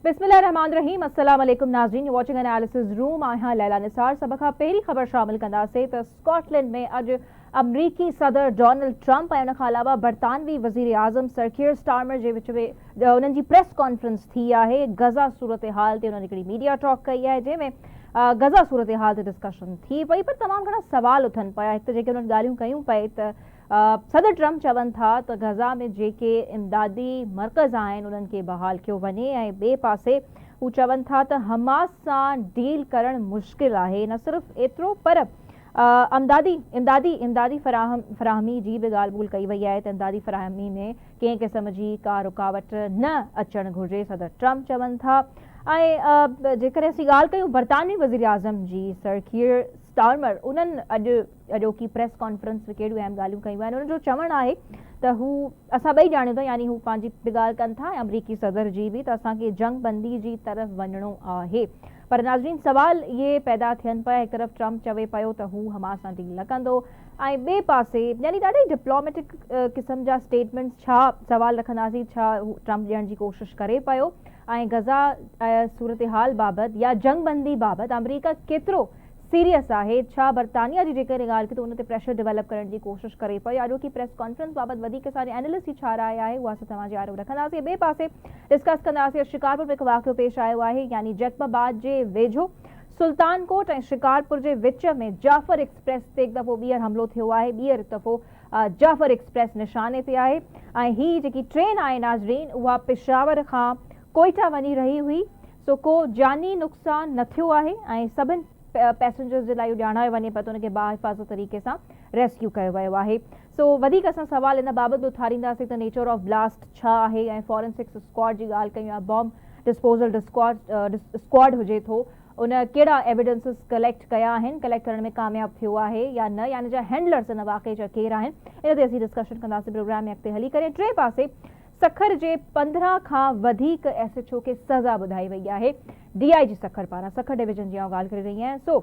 بسم الله الرحمٰن الرحيم السلام عليڪم ناظرين يو واچنگ اناليسز روم آهيان ليلا نثار سڀ کان پهرين خبر شامل ڪنداسين ته اسڪاٽلينڊ ۾ اڄ آمريڪي صدر ڊونلڊ ٽرمپ ۽ ان کان علاوه برطانوي وزيراعظم سر ڪيئر اسٽارمر جي وچ ۾ انهن جي پريس ڪانفرنس ٿي آهي غزه صورتحال تي انهن هڪڙي ميڊيا ٽاڪ ڪئي آهي جنهن ۾ غزه صورتحال تي ڊسڪشن ٿي پئي پر تمام گهڻا سوال اٿن پيا هڪ ته جيڪي انهن ڳالهيون ڪيون پئي ته صدر ٽرمپ چون ٿا ته غزه ۾ جيڪي امدادي مرڪز آهن انهن کي بحال ڪيو وڃي ۽ ٻئي پاسي هو چون ٿا ته حماس سان ڊيل ڪرڻ مشڪل آهي نه صرف ايترو پر امدادي امدادي امدادي فراهم فراهمي جي به ڳالهه ٻولهه ڪئي وئي آهي ته امدادي فراهمي ۾ ڪنهن قسم جي ڪا رڪاوٽ نه اچڻ گهرجي صدر ٽرمپ چون ٿا ۽ جيڪڏهن اسين ڳالهه ڪيون برطانوي وزيراعظم جي سر ڪيئر اسٽارمر انهن اڄ اڄوڪي پريس ڪانفرنس ۾ ڪهڙيون اهم ڳالهيون ڪيون آهن انهن جو چوڻ آهي ته هو اسان ٻئي ڄاڻيون ٿا يعني هو پنهنجي به ڳالهه ڪن ٿا ۽ آمريڪي صدر جي به ته اسان کي جنگ بندي جي طرف وڃڻو آهي پر ناظرين سوال اهي پيدا ٿين پيا هڪ طرف ٽرمپ چوي پيو ته هو حماس سان ڊيل نه ڪندو ۽ ٻئي پاسي يعني ڏاڍا ئي ڊپلوميٽڪ قسم جا اسٽيٽمينٽس ڇا سوال رکنداسين ڇا هو ٽرمپ ڏيڻ جي ڪوشش ڪري پيو ۽ غزه صورتحال بابت يا جنگ بندي بابت آمريڪا ڪيترو سيريس آهي ڇا برطانيا جي جيڪڏهن ڳالهه ڪئي ته ان تي پريشر ڊولپ ڪرڻ جي ڪوشش ڪري پئي اڄوڪي پريس ڪانفرنس بابت وڌيڪ اسان جي اينالسٽ جي ڇا راء آهي اها اسان توهان جي آڏو رکنداسين ٻئي پاسي ڊسڪس ڪنداسين شڪارپور ۾ هڪ واقعو پيش آيو آهي يعني جيڪب آباد جي ويجهو سلطان ڪوٽ ۽ شڪارپور جي وچ ۾ جعفر ايڪسپريس تي هڪ دفعو ٻيهر حملو ٿيو آهي ٻيهر هڪ دفعو جعفر ايڪسپريس نشاني تي آهي ۽ هي جيڪي ٽرين آهي ناظرين اها پشاور کان ڪوئيٽا وڃي رهي هئي سو ڪو جاني نقصان نه ٿيو آهي ۽ سڀن پئسينجرز جي لاء اهو ڄاڻايو وڃي پيو ته ان کي باحفاظت طريقي سان ريسڪيو ڪيو ويو آهي سو وڌيڪ اسان سوال ان بابت به اٿارينداسين ته نيچر آف بلاسٽ ڇا آهي ۽ فارنسڪس اسڪواڊ جي ڳالهه ڪيون يا بم ڊسپوزل اسڪواڊ هجي ٿو ان ڪهڙا ايويڊنسز ڪليڪٽ ڪيا آهن ڪليڪٽ ڪرڻ ۾ ڪامياب ٿيو آهي يا نه يا ان جا هينڊلرز ان واقعي جا ڪير آهن ان تي اسين ڊسڪشن ڪنداسين پروگرام ۾ اڳتي هلي ڪري ٽئين پاسي سکر جي 15 کان وڌيڪ ايس ايڇ او کي سزا ٻڌائي وئي آهي ڊي I جي سکر پاران سکر ڊويزن جي آئون ڳالهه ڪري رهي آهيان سو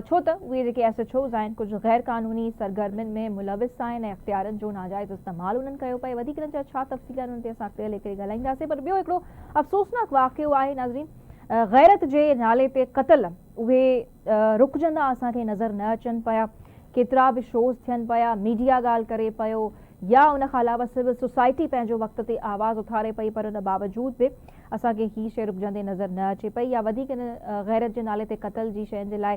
ڇو ته اهي جيڪي ايس ايڇ اوز آهن ڪجهه غير قانوني سرگرمين ۾ ملوث آهن ۽ اختيارن جو ناجائز استعمال انهن ڪيو پئي وڌيڪ انهن جا ڇا تفصيل آهن انهن تي اسان اڳتي هلي ڪري ڳالهائينداسين پر ٻيو هڪڙو افسوسناڪ واقعو آهي ناظرين غيرت جي نالي تي قتل اهي رڪجندا اسان کي نظر نه اچن پيا، ڪيترا به شوز ٿين پيا، ميڊيا ڳالهه ڪري پيو يا ان کان علاوه سول سوسائٽي پنهنجو وقت تي آواز اٿاري پئي پر ان باوجود به اسان کي هي شيء رڪجندي نظر نه اچي پئي يا وڌيڪ ان غيرت جي نالي تي قتل جي شين جي لاء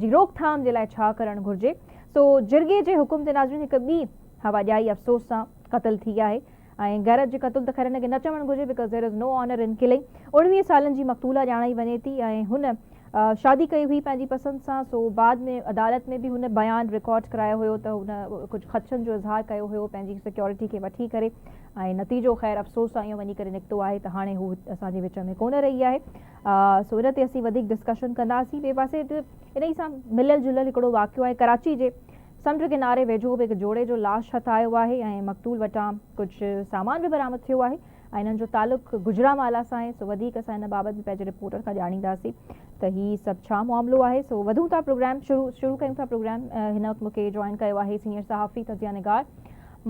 جي روڪٿام جي لاء ڇا ڪرڻ گهرجي سو جرڳي جي حڪم تي ناظرين هڪ ٻي هوا ڄائي افسوس سان قتل ٿي آهي ۽ غيرت جي قتل ته خير هن کي نه چوڻ گهرجي because there is no honour in killing 19 سالن جي مقتوله ڄاڻائي وڃي ٿي ۽ هن شادي ڪئي هئي پنهنجي پسند سان سو بعد ۾ عدالت ۾ به هن بيان رڪارڊ ڪرايو هيو ته هن ڪجهه خدشن جو اظهار ڪيو هيو پنهنجي سيڪيورٽي کي وٺي ڪري ۽ نتيجو خير افسوس سان اهو وڃي ڪري نڪتو آهي ته هاڻي هو اسان جي وچ ۾ ڪونه رهي آهي سو ان تي اسين وڌيڪ ڊسڪشن ڪنداسين ٻئي پاسي انهي سان مليل جليل هڪڙو واقعو آهي ڪراچي جي سمنڊ ڪناري ويجهو به هڪ جوڙي جو لاش هٿ آيو آهي ۽ مقتول وٽان ڪجهه سامان به برآمد ٿيو آهي ۽ انهن جو تعلق گجرانوالا سان آهي سو وڌيڪ اسان ان بابت به پنهنجي رپورٽر کان ڄاڻينداسين ته هي سڀ ڇا معاملو آهي سو وڌون ٿا پروگرام شروع شروع ڪيون ٿا پروگرام هن وقت مونکي جوائن ڪيو آهي سينيئر صحافي تجزيه نگار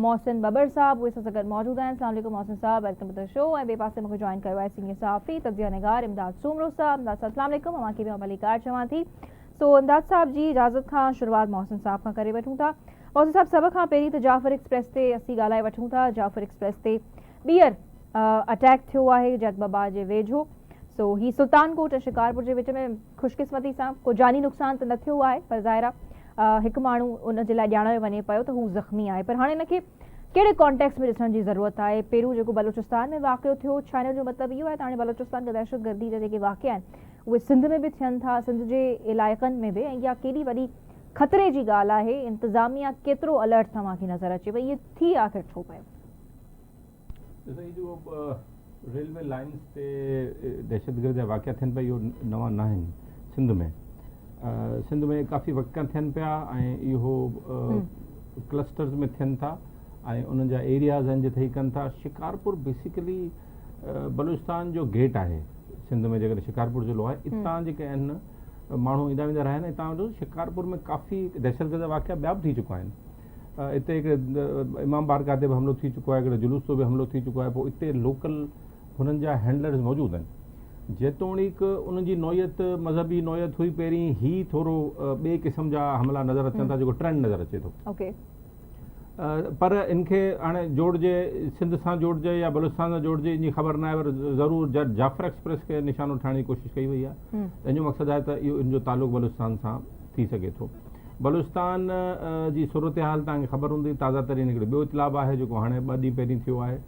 محسن ٻٻر صاحب اهي اسان سان گڏ موجود آهن السلام عليڪم محسن صاحب welcome to the show ۽ ٻئي پاسي مونکي جوائن ڪيو آهي سينيئر صحافي تجزيه نگار امداد سومرو صاحب امداد صاحب السلام عليڪم اوهان کي به آئون ڀليڪار چوان ٿي سو امداد صاحب جي اجازت کان شروعات محسن صاحب کان ڪري وٺون ٿا. محسن صاحب سڀ کان پهرين ته جعفر ايڪسپريس تي اسين ڳالهائي وٺون ٿا. جعفر ايڪسپريس تي ٻيهر اٽيڪ ٿيو آهي جيڪب آباد جي ويجهو. سو هي سلطان ڪوٽ ۽ شڪارپور جي وچ ۾ خوشقسمتي سان ڪو جاني نقصان ته نه ٿيو آهي پر ظاهر آهي هڪ ماڻهو ان جي لاء ڄاڻايو وڃي پيو ته هو زخمي آهي پر هاڻي ان کي ڪهڙي ڪانٽيڪس ۾ ڏسڻ جي ضرورت آهي پهريون جيڪو بلوچستان ۾ واقعو ٿيو ڇا ان جو مطلب اهو آهي ته هاڻي بلوچستان کي دهشتگردي جا جيڪي واقعا آهن اهي سنڌ ۾ به ٿين ٿا، سنڌ جي علائقن ۾ به ۽ اها ڪيڏي وڏي خطري جي ڳالهه آهي، انتظاميا ڪيترو الرٽ توهان کي نظر اچي پئي، اهي ٿي آخر ڇو پيو؟ ڏسو هي جيڪو ريلوي لائنز تي دهشتگرد جا واقعا ٿين پيا اهو نوان ناهن سنڌ ۾ سنڌ ۾ ڪافي وقت کان ٿين پيا ۽ اهو ڪلسٽرز ۾ ٿين ٿا ۽ انهن جا ايرياز آهن جتي هي ڪن ٿا شڪارپور بيسيڪلي بلوچستان جو گيٽ آهي سنڌ ۾ جيڪڏهن شڪارپور ضلعو آهي اتان جيڪي آهن ماڻهو ايندا ويندا رهيا آهن اتان جو شڪارپور ۾ ڪافي دهشتگرد جا واقعا ٻيا به ٿي چڪا آهن اتي هڪڙي امام بارگاهه تي به حملو ٿي چڪو آهي هڪڙي جلوس تي به حملو ٿي چڪو آهي پوء اتي لوڪل هنن جا هينڊلرز موجود آهن. جيتوڻيڪ انهن جي نوعيت مذهبي نوعيت هئي پهرين هي ٿورو ٻئي قسم جا حملا نظر اچن ٿا جيڪو ٽرينڊ نظر اچي ٿو. پر ان کي هاڻي جوڙجي سنڌ سان جوڙجي يا بلوچستان سان جوڙجي ان جي خبر ناهي پر ضرور جعفر ايڪسپريس کي نشانو ٺاهڻ جي ڪوشش ڪئي وئي آهي ته ان جو مقصد آهي ته اهو ان جو تعلق بلوچستان سان ٿي سگهي ٿو. بلوچستان جي صورتحال توهان کي خبر هوندي تازه ترين هڪڙو ٻيو اطلاع به آهي جيڪو هاڻي ٻه ڏينهن پهرين ٿيو آهي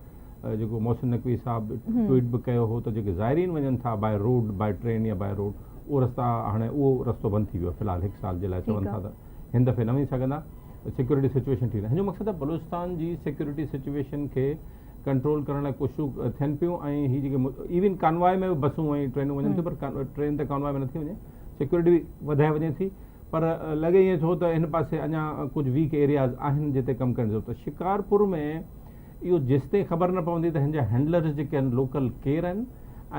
جيڪو محسن نقوي صاحب ٽوئيٽ به ڪيو هو ته جيڪي زائرين وڃن ٿا باء روڊ باء ٽرين يا باء روڊ اهو رستا هاڻي اهو رستو بند ٿي ويو آهي في الحال هڪ سال جي لاء چون ٿا ته هن دفعي نه وڃي سگهندا سيڪيورٽي سچويشن ٺيڪ ناهي هن جو مقصد آهي بلوچستان جي سيڪيورٽي سچويشن کي ڪنٽرول ڪرڻ لاء ڪوششون ٿين پيون ۽ هي جيڪي ايون ڪانواء ۾ به بسون ۽ ٽرينون وڃن ٿيون پر ٽرين ته ڪانواء ۾ نٿي وڃي سيڪيورٽي به وڌائي وڃي ٿي پر لڳي ائين ٿو ته هن پاسي اڃا ڪجهه ويڪ ايرياز آهن جتي ڪم ڪرڻ جي ضرورت آهي. شڪارپور ۾ اهو جيستائين خبر نه پوندي ته هن جا هينڊلرز جيڪي آهن لوڪل ڪير آهن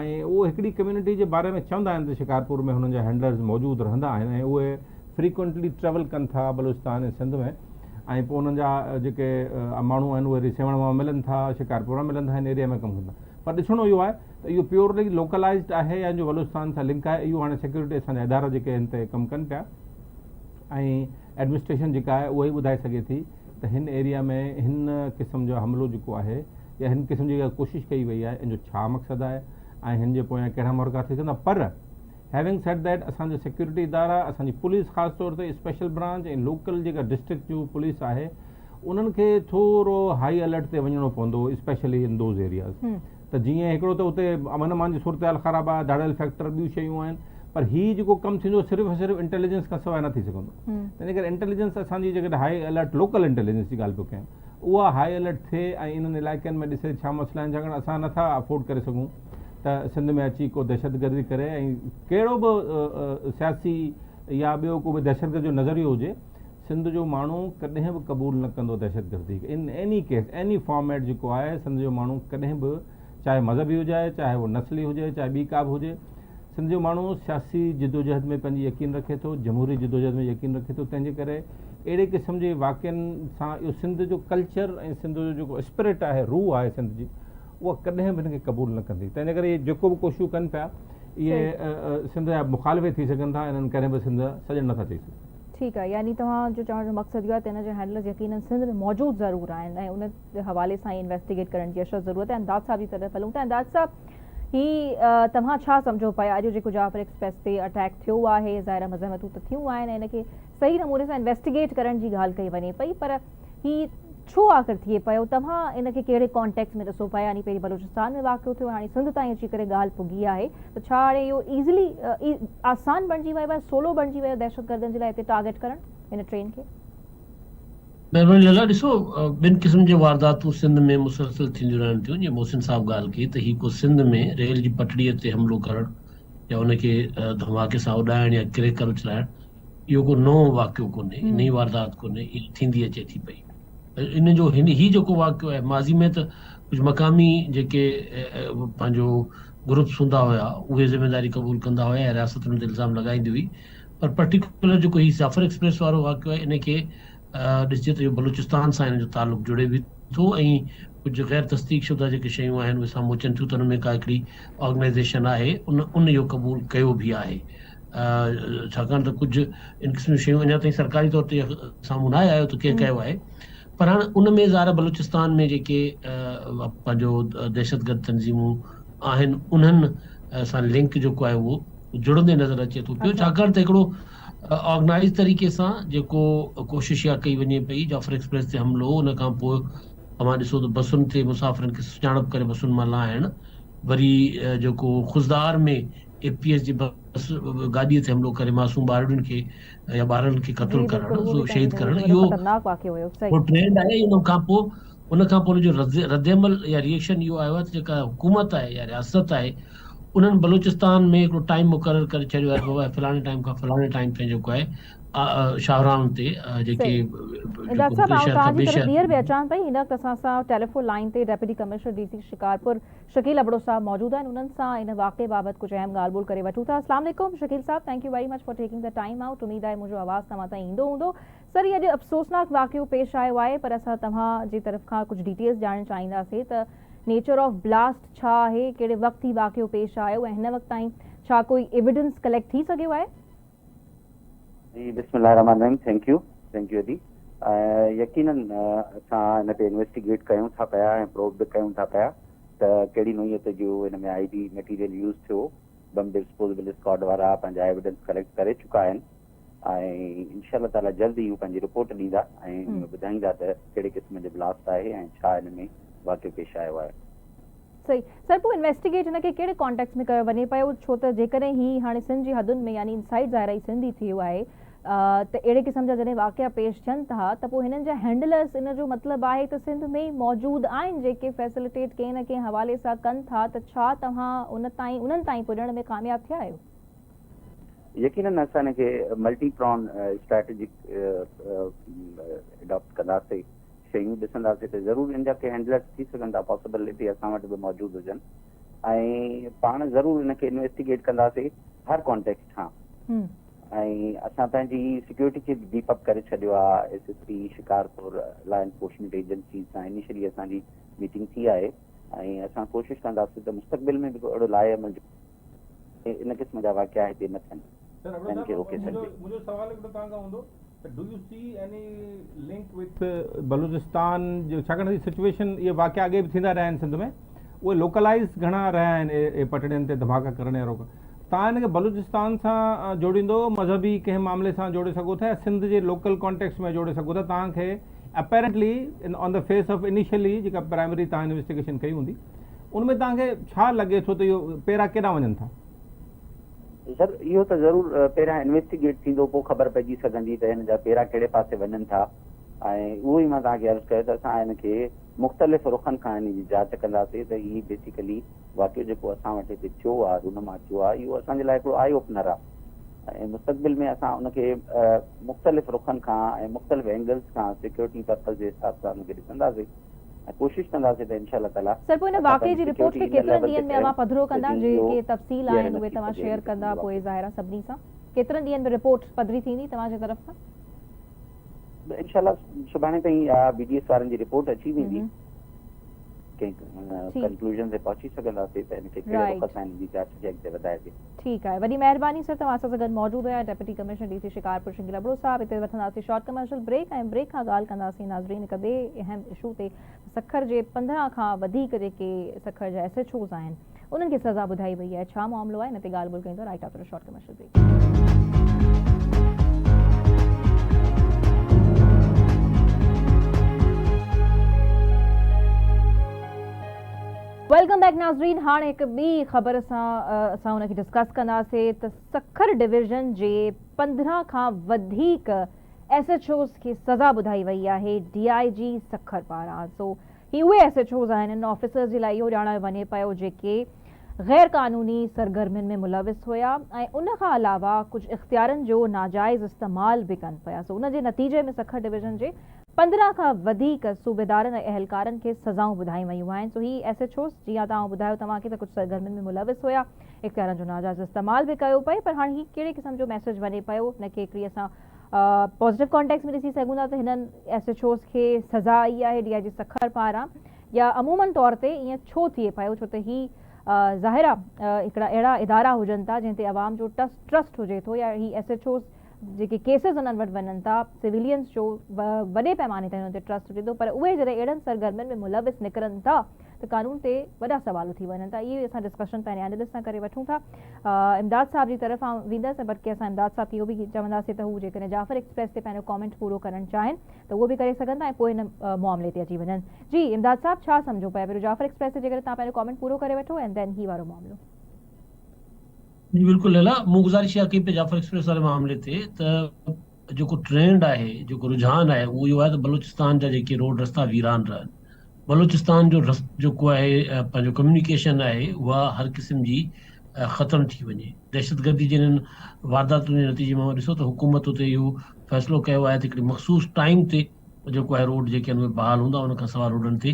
۽ اهو هڪڙي ڪميونٽي جي باري ۾ چوندا آهن ته شڪارپور ۾ هنن جا هينڊلرز موجود رهندا آهن ۽ اهي فريڪوئنٽلي ٽريول ڪن ٿا بلوچستان ۽ سنڌ ۾ ۽ پوء انهن جا جيڪي ماڻهو آهن اهي وري سيوهڻ مان ملن ٿا شڪارپور مان ملن ٿا هن ايريا ۾ ڪم ڪن ٿا پر ڏسڻو اهو آهي ته اهو پيورلي لوڪلائزڊ آهي يا ان جو بلوچستان سان لنڪ آهي اهو هاڻي سيڪيورٽي اسان جا ادارا جيڪي هن تي ڪم ڪن پيا ۽ ايڊمنسٽريشن جيڪا آهي اها ئي ٻڌائي سگهي ٿي ته هن ايريا ۾ هن قسم جو حملو جيڪو آهي يا هن قسم جي جيڪا ڪوشش ڪئي وئي آهي ان جو ڇا مقصد آهي ۽ هن جي پويان ڪهڙا محرڪات ٿي سگهن ٿا پر هيونگ سيڊ that اسان جا سيڪيورٽي ادارا اسان جي پوليس خاص طور تي اسپيشل برانچ ۽ لوڪل جيڪا ڊسٽرڪٽ جو پوليس آهي انهن کي ٿورو هائي الرٽ تي وڃڻو پوندو اسپيشلي ان those areas ته جيئن هڪڙو ته اتي امن امان جي صورتحال خراب آهي ڌاڙيل فيڪٽر ٻيون شيون آهن پر هي جيڪو ڪم ٿيندو صرف ۽ صرف انٽيليجنس کان سواء نه ٿي سگهندو تنهن ڪري انٽيليجنس اسان جي جيڪڏهن هائي الرٽ لوڪل انٽيليجنس جي ڳالهه پيو ڪيان اها هائي الرٽ ٿئي ۽ انهن علائقن ۾ ڏسي ڇا مسئلا آهن ڇاڪاڻ اسان نٿا افورڊ ڪري سگهون ته سنڌ ۾ اچي ڪو دهشتگردي ڪري ۽ ڪهڙو به سياسي يا ٻيو ڪو به دهشتگرد جو نظريو هجي سنڌ جو ماڻهو ڪڏهن به قبول نه ڪندو دهشتگردي کي in any case any format جيڪو آهي سنڌ جو ماڻهو ڪڏهن به چاهي مذهبي هجي چاهي اهو نسلي هجي چاهي ٻي ڪا به هجي سنڌ جو ماڻهو سياسي جدوجهد ۾ پنهنجي يقين رکي ٿو جمهوري جدوجهد ۾ يقين رکي ٿو تنهن جي ڪري اهڙي قسم جي واقعن سان اهو سنڌ جو ڪلچر ۽ سنڌ جو جيڪو اسپرٽ آهي روح آهي سنڌ جي اها ڪڏهن به هن کي قبول نه ڪندي تنهن جي ڪري جيڪو به ڪوششون ڪن پيا اهي سنڌ جا مخالف ٿي سگهن ٿا انهن ڪڏهن به سنڌ سڄڻ نٿا چئي سگهن. ٺيڪ آهي يعني توهان جو چوڻ جو مقصد اهو آهي ته ان جا هينڊلرز يقينن سنڌ ۾ موجود ضرور آهن ۽ ان حوالي سان ئي انويسٽيگيٽ ڪرڻ جي اشد ضرورت آهي امداد صاحب جي طرف هلون ٿا امداد صاحب هي توهان ڇا سمجهو پيا اڄ جيڪو جعفر ايڪسپريس تي اٽيڪ ٿيو آهي ظاهر مزاحمتون ته ٿيون آهن ۽ ان کي صحيح نموني سان انويسٽيگيٽ ڪرڻ جي ڳالهه ڪئي وڃي پئي پر هي ڇو آخر ٿئي پيو؟ توهان ان کي ڪهڙي ڪانٽيڪس ۾ ڏسو پيا يعني پهرين بلوچستان ۾ واقعو ٿيو هاڻي سنڌ تائين اچي ڪري ڳالهه پڳي آهي ته ڇا هاڻي اهو ايزلي آسان بڻجي ويو آهي سولو بڻجي ويو دهشتگردن جي لاء هتي ٽارگيٽ ڪرڻ هن ٽرين کي؟ مهرباني لالا ڏسو ٻن قسم جون وارداتون سنڌ ۾ مسلسل ٿينديون رهن ٿيون جيئن محسن صاحب ڳالهه ڪئي ته هي ڪو سنڌ ۾ ريل جي پٽڙي تي حملو ڪرڻ يا ان کي ڌماڪي سان اڏائڻ يا ڪريڪر اڇلائڻ اهو ڪو نئون واقعو ڪونهي، نئين واردات ڪونهي، اها ٿيندي اچي ٿي پئي. ان جو هن هي جيڪو واقعو آهي ماضي ۾ ته ڪجهه مقامي جيڪي پنهنجو گروپس هوندا هيا اهي ذميواري قبول ڪندا هيا يا رياست انهن تي الزام لڳائيندي هئي پر پرٽيڪولر جيڪو هي جعفر ايڪسپريس وارو واقعو آهي ان کي ڏسجي ته اهو بلوچستان سان ان جو تعلق جڙي به ٿو ۽ ڪجهه غير تصديق شده جيڪي شيون آهن اهي سامهون اچن ٿيون ته ان ۾ ڪا هڪڙي آرگنائيزيشن آهي ان ان اهو قبول ڪيو به آهي ڇاڪاڻ ته ڪجهه ان قسم جون شيون اڃا تائين سرڪاري طور تي سامهون ناهي آيو ته ڪنهن ڪيو آهي پر هاڻ ان ۾ ظاهر بلوچستان ۾ جيڪي پنهنجو دهشتگرد تنظيمون آهن انهن سان لنڪ جيڪو آهي اهو جڙندي نظر اچي ٿو پيو ڇاڪاڻ ته هڪڙو آرگنائز طريقي سان جيڪو ڪوشش اها ڪئي وڃي پئي جعفر ايڪسپريس تي حملو ان کان پوء اوهان ڏسو ته بسن تي مسافرن کي سڃاڻپ ڪري بسن مان لاهڻ وري جيڪو خضدار ۾ اي پي ايس جي بس گاڏي تي حملو ڪري معصوم ٻارڙين کي يا ٻارڙن کي قتل ڪرڻ سو شهيد ڪرڻ اهو ٽرينڊ آهي ان کان پوء ان کان پوء ان جو رد عمل يا ريئيڪشن اهو آيو آهي ته جيڪا حڪومت آهي يا رياست آهي انهن بلوچستان ۾ هڪڙو ٽائيم مقرر ڪري ڇڏيو آهي بابا فلاڻي ٽائيم کان فلاڻي ٽائيم تائين جيڪو آهي شاهراهن تي جيڪي ڊاڪٽر صاحب آئون توهان جي طرف ٻيهر به اچان پئي هن وقت اسان سان ٽيليفون لائين تي deputy commissioner D C Shikarpur Shakeel Abro صاحب موجود آهن انهن سان ان واقعي بابت ڪجهه اهم ڳالهه ٻولهه ڪري وٺون ٿا اسلام عليڪم شڪيل صاحب thank you very much for taking the time out اميد آهي منهنجو آواز توهان تائين ايندو هوندو سر هي اڄ افسوسناڪ واقعو پيش آيو آهي پر اسان توهان جي طرف کان ڪجهه ڊيٽيلز ڄاڻڻ چاهينداسين ته نيچر آف بلاسٽ ڇا آهي، ڪهڙي وقت هي واقعو پيش آيو ۽ هن وقت تائين ڇا ڪوئي ايويڊنس ڪليڪٽ ٿي سگهيو آهي؟ جي بسم الله الرحمٰن الرحيم thank you thank you ادي يقينن اسان ان تي انويسٽيگيٽ ڪيون ٿا پيا ۽ پروب به ڪيون ٿا پيا ته ڪهڙي نوعيت جو ان ۾ I D material use ٿيو بم ڊسپوزبل اسڪواڊ وارا پنهنجا ايويڊنس ڪليڪٽ ڪري چڪا آهن ۽ انشاء الله تعالي جلد ئي هو پنهنجي رپورٽ ڏيندا ۽ ان ۾ ٻڌائيندا ته ڪهڙي قسم جو بلاسٽ آهي ۽ ڇا ان ۾ واقعو پيش آيو آهي. صحيح سر پوء انويسٽيگيٽ هن کي ڪهڙي ڪانٽيڪس ۾ ڪيو وڃي پيو ڇو ته جيڪڏهن هي هاڻي سنڌ جي حدن ۾ يعني انسائيڊ ظاهر آهي سنڌ ئي ٿي ويو آهي ته اهڙي قسم جا جڏهن واقعا پيش ٿين ٿا ته پوء هنن جا هينڊلرز ان جو مطلب آهي ته سنڌ ۾ ئي موجود آهن جيڪي فيسليٽيٽ ڪنهن نه ڪنهن حوالي سان ڪن ٿا ته ڇا توهان ان تائين انهن تائين پڄڻ ۾ ڪامياب ٿيا آهيو؟ يقينن اسان ان کي ملٽي پران اسٽريٽجڪ اڊاپٽ ڪنداسين شيون ڏسنداسين ته ضرور ان جا ڪي هينڊلرز ٿي سگهن ٿا پاسبلٽي اسان وٽ به موجود هجن ۽ پاڻ ضرور ان کي انويسٽيگيٽ ڪنداسين هر ڪانٽيڪسٽ کان. ۽ اسان پنهنجي سيڪيورٽي کي به بيف اپ ڪري ڇڏيو آهي S S P Shikarpur law enforcement agencies سان انيشلي اسان جي ميٽنگ ٿي آهي ۽ اسان ڪوشش ڪنداسين ته مستقبل ۾ به ڪو اهڙو لاء عمل جو ان قسم جا واقعا هتي نه ٿين سر ابڙو ان کي صاحب روڪي منهنجو سگهجي. منهنجو سوال هڪڙو توهان کان هوندو ته do you see any link with Balochistan جو ڇاڪاڻ ته سچويشن اهي واقعا اڳي به ٿيندا رهيا آهن سنڌ ۾ اهي لوڪلائز گهڻا رهيا آهن اهي پٽڙين تي ڌماڪا ڪرڻ يا روڪ توهان ان کي بلوچستان سان جوڙيندو مذهبي ڪنهن معاملي سان جوڙي سگهو ٿا يا سنڌ جي لوڪل ڪانٽيڪسٽ ۾ جوڙي سگهو ٿا توهان کي apparently on the face of initially جيڪا پرائمري توهان انويسٽيگيشن ڪئي هوندي ان ۾ توهان کي ڇا لڳي ٿو ته اهو پيرا ڪيڏانهن وڃن ٿا؟ سر اهو ته ضرور پهريان انويسٽيگيٽ ٿيندو پوء خبر پئجي سگهندي ته هن جا پيرا ڪهڙي پاسي وڃن ٿا ۽ اهو ئي مان توهان کي عرض ڪيو ته اسان هن کي مختلف رخن کان هن جي جاچ ڪنداسين ته هي بيسيڪلي واقعو جيڪو اسان وٽ هتي ٿيو آهي رونما ٿيو آهي اهو اسان جي لاء هڪڙو آئي اوپنر آهي ۽ مستقبل ۾ اسان ان کي مختلف رخن کان ۽ مختلف اينگلز کان سيڪيورٽي پرپز جي حساب سان ان کي ڏسنداسين ۽ ڪوشش ڪنداسين ته انشاء الله تعاليٰ سر پوء ان اسان واقعي پنهنجي جي رپورٽ سيڪيورٽي کي ان ڪيترن ليول تي ڏينهن ۾ ڪيون اوهان پڌرو ته ڪندا جيئن اهو جيڪي تفصيل ٻيهر آهن نه اهي ٿي توهان سگهي شيئر ان قسم ڪندا جو پوء واقعو. ظاهر آهي سڀني سان ڪيترن ڏينهن ۾ رپورٽ پڌري ٿيندي توهان جي طرف کان؟ انشاء الله سڀاڻي تائين بي ڊي ايس وارن جي رپورٽ اچي ويندي ڪنهن ٺيڪ ڪنڪلوزن تي پهچي سگهنداسين ته ان کي ڪهڙي رخ رائيٽ سان ان جي جاچ کي اڳتي وڌائجي. ٺيڪ آهي وڏي مهرباني سر توهان اسان سان گڏ موجود هيا deputy commissioner D C Shikarpur Shakeel Abro صاحب هتي وٺنداسين شارٽ ڪمرشل بريڪ ۽ بريڪ کان ڳالهه ڪنداسين ناظرين هڪ ٻئي اهم اشو تي سکر جي 15 کان وڌيڪ جيڪي سکر جا ايس ايڇ اوز آهن انهن کي سزا ٻڌائي وئي آهي ڇا معاملو آهي ان تي ڳالهه ٻولهه ڪيون ٿا right after a short commercial break. Welcome back ناظرين هاڻ هڪ ٻي خبر سان اسان ان کي ڊسڪس ڪنداسين ته سکر ڊويزن جي 15 کان وڌيڪ ايس ايڇ اوز کي سزا ٻڌائي وئي آهي ڊي I جي سکر پاران سو هي اهي ايس ايڇ اوز آهن انهن آفيسرز جي لاء اهو ڄاڻايو وڃي پيو جيڪي غير قانوني سرگرمين ۾ ملوث هيا ۽ ان کان علاوه ڪجهه اختيارن جو ناجائز استعمال به ڪن پيا سو ان جي نتيجي ۾ سکر ڊويزن جي 15 کان وڌيڪ صوبيدارن ۽ اهلڪارن کي سزائون ٻڌايون ويون آهن سو هي ايس ايڇ اوز جيئن ته آئون ٻڌايو توهان کي ته ڪجهه سرگرمين ۾ ملوث هيا اختيارن جو ناجائز استعمال به ڪيو پئي پر هاڻي هي ڪهڙي قسم جو ميسيج وڃي پيو ان کي هڪڙي اسان پازيٽو ڪانٽيڪس ۾ ڏسي سگهون ٿا ته هنن ايس ايڇ اوز کي سزا آئي آهي ڊي I جي سکر پاران يا عمومن طور تي ائين ڇو ٿئي پيو ڇو ته هي ظاهر آهي هڪڙا اهڙا ادارا هجن ٿا جنهن تي عوام جو ٽرسٽ هجي ٿو يا هي ايس ايڇ اوز جيڪي ڪيسز انهن وٽ وڃن ٿا سويلينز جو وڏي پئماني تي انهن تي ٽرسٽ هجي ٿو پر اهي جڏهن اهڙن سرگرمين ۾ ملوث نڪرن ٿا ته قانون تي وڏا سوال اٿي وڃن ٿا اهي اسان ڊسڪشن پنهنجي اينالسٽ سان ڪري وٺون ٿا امداد صاحب جي طرف آئون ويندس بلڪه اسان امداد صاحب کي اهو به چونداسين ته هو جيڪڏهن جعفر ايڪسپريس تي پنهنجو ڪامينٽ پورو ڪرڻ چاهين ته اهو به ڪري سگهن ٿا ۽ پوء هن معاملي تي اچي وڃن جي امداد صاحب ڇا سمجهو پيا پهريون جعفر ايڪسپريس تي جيڪڏهن توهان پنهنجو ڪامينٽ پورو ڪري وٺو ۽ دين هي وارو معاملو. جي بلڪل ليلا مون گذارش اها ڪئي پئي جعفر ايڪسپريس واري معاملي تي ته جيڪو ٽرينڊ آهي جيڪو رجحان آهي اهو اهو آهي ته بلوچستان جا جيڪي روڊ رستا ويران رهن بلوچستان جو جيڪو آهي پنهنجو ڪميونيڪيشن آهي اها هر قسم جي ختم ٿي وڃي دهشتگردي جي انهن وارداتن جي نتيجي ۾ ڏسو ته حڪومت اتي اهو فيصلو ڪيو آهي ته هڪڙي مخصوص ٽائيم تي جيڪو آهي روڊ جيڪي آهن اهي بحال هوندا ان کان سواء روڊن تي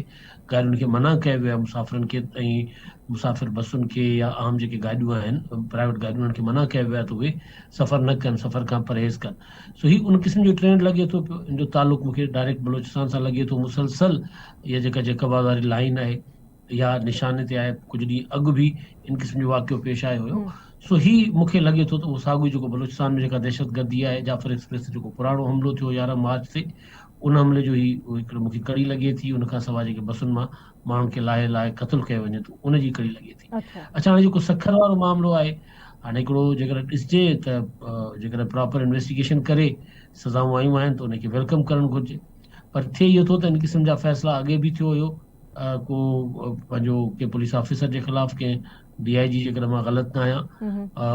گاڏين کي منع ڪيو ويو آهي مسافرن کي ۽ مسافر بسن کي يا عام جيڪي گاڏيون آهن پرائيويٽ گاڏيون انهن کي منع ڪيو ويو آهي ته اهي سفر نه ڪن سفر کان پرهيز ڪن سو هي ان قسم جو ٽرينڊ لڳي ٿو پيو ان جو تعلق مونکي ڊائريڪٽ بلوچستان سان لڳي ٿو مسلسل اها جيڪا جيڪب آباد واري لائين آهي يا نشاني تي آهي ڪجهه ڏينهن اڳ به ان قسم جو واقعو پيش آيو هيو سو هي مون کي لڳي ٿو ته اهو ساڳيو جيڪو بلوچستان ۾ جيڪا دهشتگردي آهي جعفر ايڪسپريس تي جيڪو پراڻو حملو ٿيو 11 مارچ تي ان حملي جو هي هڪڙو مون کي ڪڙي لڳي ٿي ان کان سواء جيڪي بسن مان ماڻهن کي لاهي لاهي قتل ڪيو وڃي ٿو ان جي ڪڙي لڳي ٿي اڇا هاڻي جيڪو سکر وارو معاملو آهي هاڻي هڪڙو جيڪڏهن ڏسجي ته جيڪڏهن پراپر انويسٽيگيشن ڪري سزائون آيون آهن ته ان کي welcome ڪرڻ گهرجي پر ٿئي اهو ٿو ته ان قسم جا فيصلا اڳي به ٿيو هيو ڪو پنهنجو ڪنهن پوليس آفيسر جي خلاف ڪنهن ڊي I جي جيڪڏهن مان غلط نه آهيان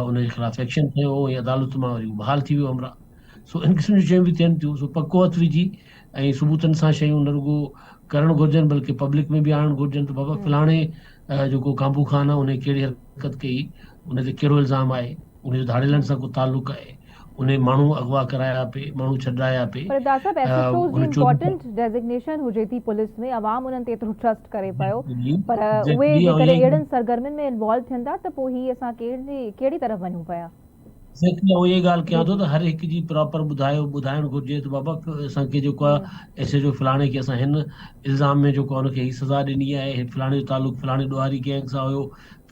ان جي خلاف ايڪشن کنيو هو ۽ عدالت مان وري بحال ٿي ويو همراهه سو ان قسم جون شيون به ٿين ٿيون سو پڪو هٿ وجهي ۽ ثبوتن سان شيون نه رڳو ڪرڻ گهرجن بلڪه پبلڪ ۾ به آڻڻ گهرجن ته بابا فلاڻي جيڪو ڪانبو خان آهي ان ڪهڙي حرڪت ڪئي ان تي ڪهڙو الزام آهي ان جو ڌاڙيلن سان ڪو تعلق آهي ان ماڻهو اغوا ڪرايا پئي ماڻهو ڇڏرايا پئي پر Dada Saheb S H Os جي امپورٽنٽ ڊيزگنيشن هجي ٿي پوليس ۾ عوام انهن تي ايترو ٽرسٽ ڪري پيو پر اهي جيڪڏهن اهڙن سرگرمين ۾ انوالو ٿين ٿا ته پوء هي اسان ڪهڙي طرف وڃون پيا. ايگزيڪٽلي آئون اها ڳالهه ڪيان ٿو ته هر هڪ جي پراپر ٻڌايو ٻڌائڻ گهرجي ته بابا اسان کي جيڪو آهي ايس ايچ او فلاڻي کي اسان هن الزام ۾ جيڪو آهي ان کي هي سزا ڏني آهي هي فلاڻي جو تعلق فلاڻي ڏوهاري گينگ سان هيو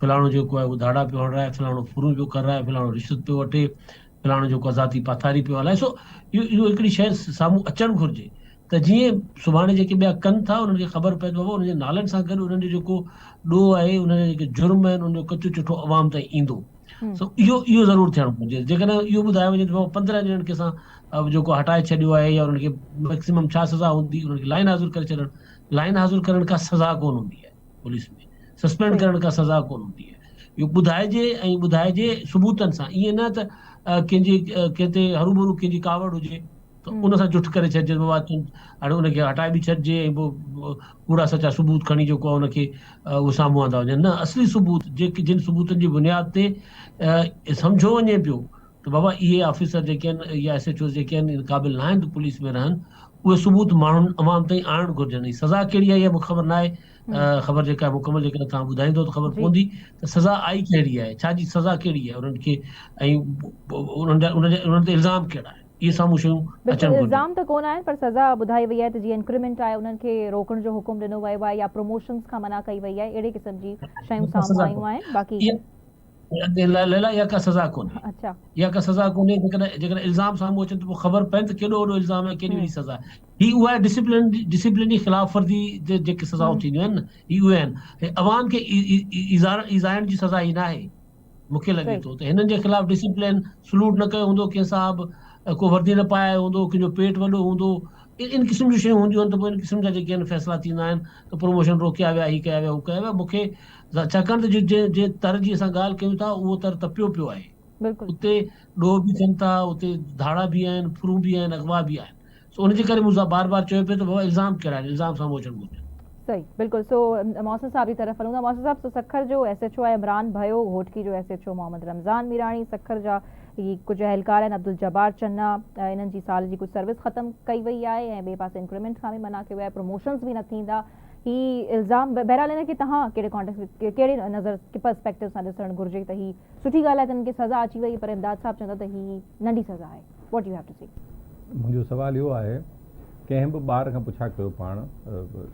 فلاڻو جيڪو آهي اهو ڌاڙا پيو هڻرائي فلاڻو ڦرون پيو ڪرائي فلاڻو رشوت پيو وٺي فلاڻو جيڪو آهي ذاتي پاٿاري پيو هلائي سو اهو اهو هڪڙي شيء سامهون اچڻ گهرجي ته جيئن سڀاڻي جيڪي ٻيا ڪن ٿا انهن کي خبر پئي ته بابا انهن جي نالن سان گڏ انهن جو جيڪو ڏوهه آهي انهن جا جيڪي جرم آهن ان جو ڪچو چٺو عوام تائين ايندو سو اهو اهو ضرور ٿيڻ گهرجي جيڪڏهن اهو ٻڌايو وڃي ته بابا 15 ڄڻن کي اسان جيڪو هٽائي ڇڏيو آهي يا انهن کي ميڪسيمم ڇا سزا هوندي انهن کي لائن حاضر ڪري ڇڏڻ لائن حاضر ڪرڻ کا سزا ڪون هوندي آهي پوليس ۾ سسپينڊ ڪرڻ کا سزا ڪون هوندي آهي اهو ٻڌائجي ۽ ٻڌائجي ثبوتن سان ائين نه ته ڪنهن جي ڪنهن تي هروڀرو ڪنهن جي ڪاوڙ هجي ته ان سان جٺ ڪري ڇڏجي بابا تون هاڻي ان کي هٽائي به ڇڏجي ۽ پوء ڪوڙا سچا ثبوت کڻي جيڪو آهي ان کي اهو سامهون آندا وڃن نه اصلي ثبوت جيڪي جن ثبوتن جي بنياد تي سمجهيو وڃي پيو ته بابا اهي آفيسر جيڪي آهن يا ايس ايچ اوز جيڪي آهن ان قابل نه آهن ته پوليس ۾ رهن اهي ثبوت ماڻهن عوام تائين آڻڻ گهرجن ۽ سزا ڪهڙي آئي آهي مونکي خبر نه آهي خبر جيڪا مڪمل جيڪڏهن توهان ٻڌائيندو ته خبر پوندي ته سزا آئي ڪهڙي آهي ڇا جي سزا ڪهڙي آهي انهن کي ۽ انهن جا انهن تي الزام ڪهڙا آهن اهي سامهون شيون اچڻ بلڪل گهرجن. الزام ته ڪونه آهن پر سزا ٻڌائي وئي آهي ته جيئن انڪريمينٽ آهي انهن کي روڪڻ جو حڪم ڏنو ويو آهي يا پروموشنز کان منع ڪئي وئي آهي اهڙي قسم جي شيون سامهون آيون آهن باقي. ليلا اها ڪا سزا ڪونهي اڇا. اها ڪا سزا ڪونهي جيڪڏهن جيڪڏهن الزام سامهون اچن ته پوء خبر پئي ته ڪيڏو وڏو الزام آهي ڪيڏي وڏي سزا آهي هي اها آهي ڊسپلن ڊسپلني خلاف ورزي تي جيڪي سزائون ٿينديون آهن نه هي اهي آهن هي عوام کي ايذائڻ جي سزا هي ناهي. مون کي لڳي ٿو ته هنن جي خلاف ڊسيپلين سلوٽ نه ڪيو هوندو ڪنهن صاحب ڪو وردي نه پائي آيو هوندو ڪنهن جو پيٽ وڏو هوندو ان قسم جون شيون هونديون آهن ته پوء ان قسم جا جيڪي آهن فيصلا ٿيندا آهن ته پروموشن روڪيا ويا هي ڪيا ويا هو ڪيا ويا مون کي ڇاڪاڻ ته جنهن تر جي اسان ڳالهه ڪيون ٿا اهو تر تپيو پيو آهي اتي ڏوهه به ٿين ٿا اتي ڌاڙا به آهن ڦرون به آهن اغوا به آهن سو ان جي ڪري مون بار بار چيو پيو ته بابا الزام ڪهڙا آهن الزام سامهون اچڻ گهرجن. صحيح بلڪل سو محسن صاحب جي طرف هلون ٿا محسن صاحب سو سکر جو ايس ايڇ او آهي عمران ڀيو گهوٽڪي جو S H O Muhammad Ramzan Mirani Sukkur جا هي ڪجهه اهلڪار آهن عبدالجبار چنا انهن جي سال جي ڪجهه سروس ختم ڪئي وئي آهي ۽ ٻئي پاسي انڪريمينٽ کان به منع ڪيو ويو آهي پروموشنز به نه ٿيندا هي الزام بهرحال ان کي توهان ڪهڙي ڪانٽيڪس ڪهڙي نظر پرسپيڪٽو سان ڏسڻ گهرجي ته هي سٺي ڳالهه آهي ته انهن کي سزا اچي وئي پر امداد صاحب چوندا ته هي ننڍي سزا آهي what you have to say. منهنجو سوال اهو آهي ڪنهن به ٻار کان پڇا ڪيو پاڻ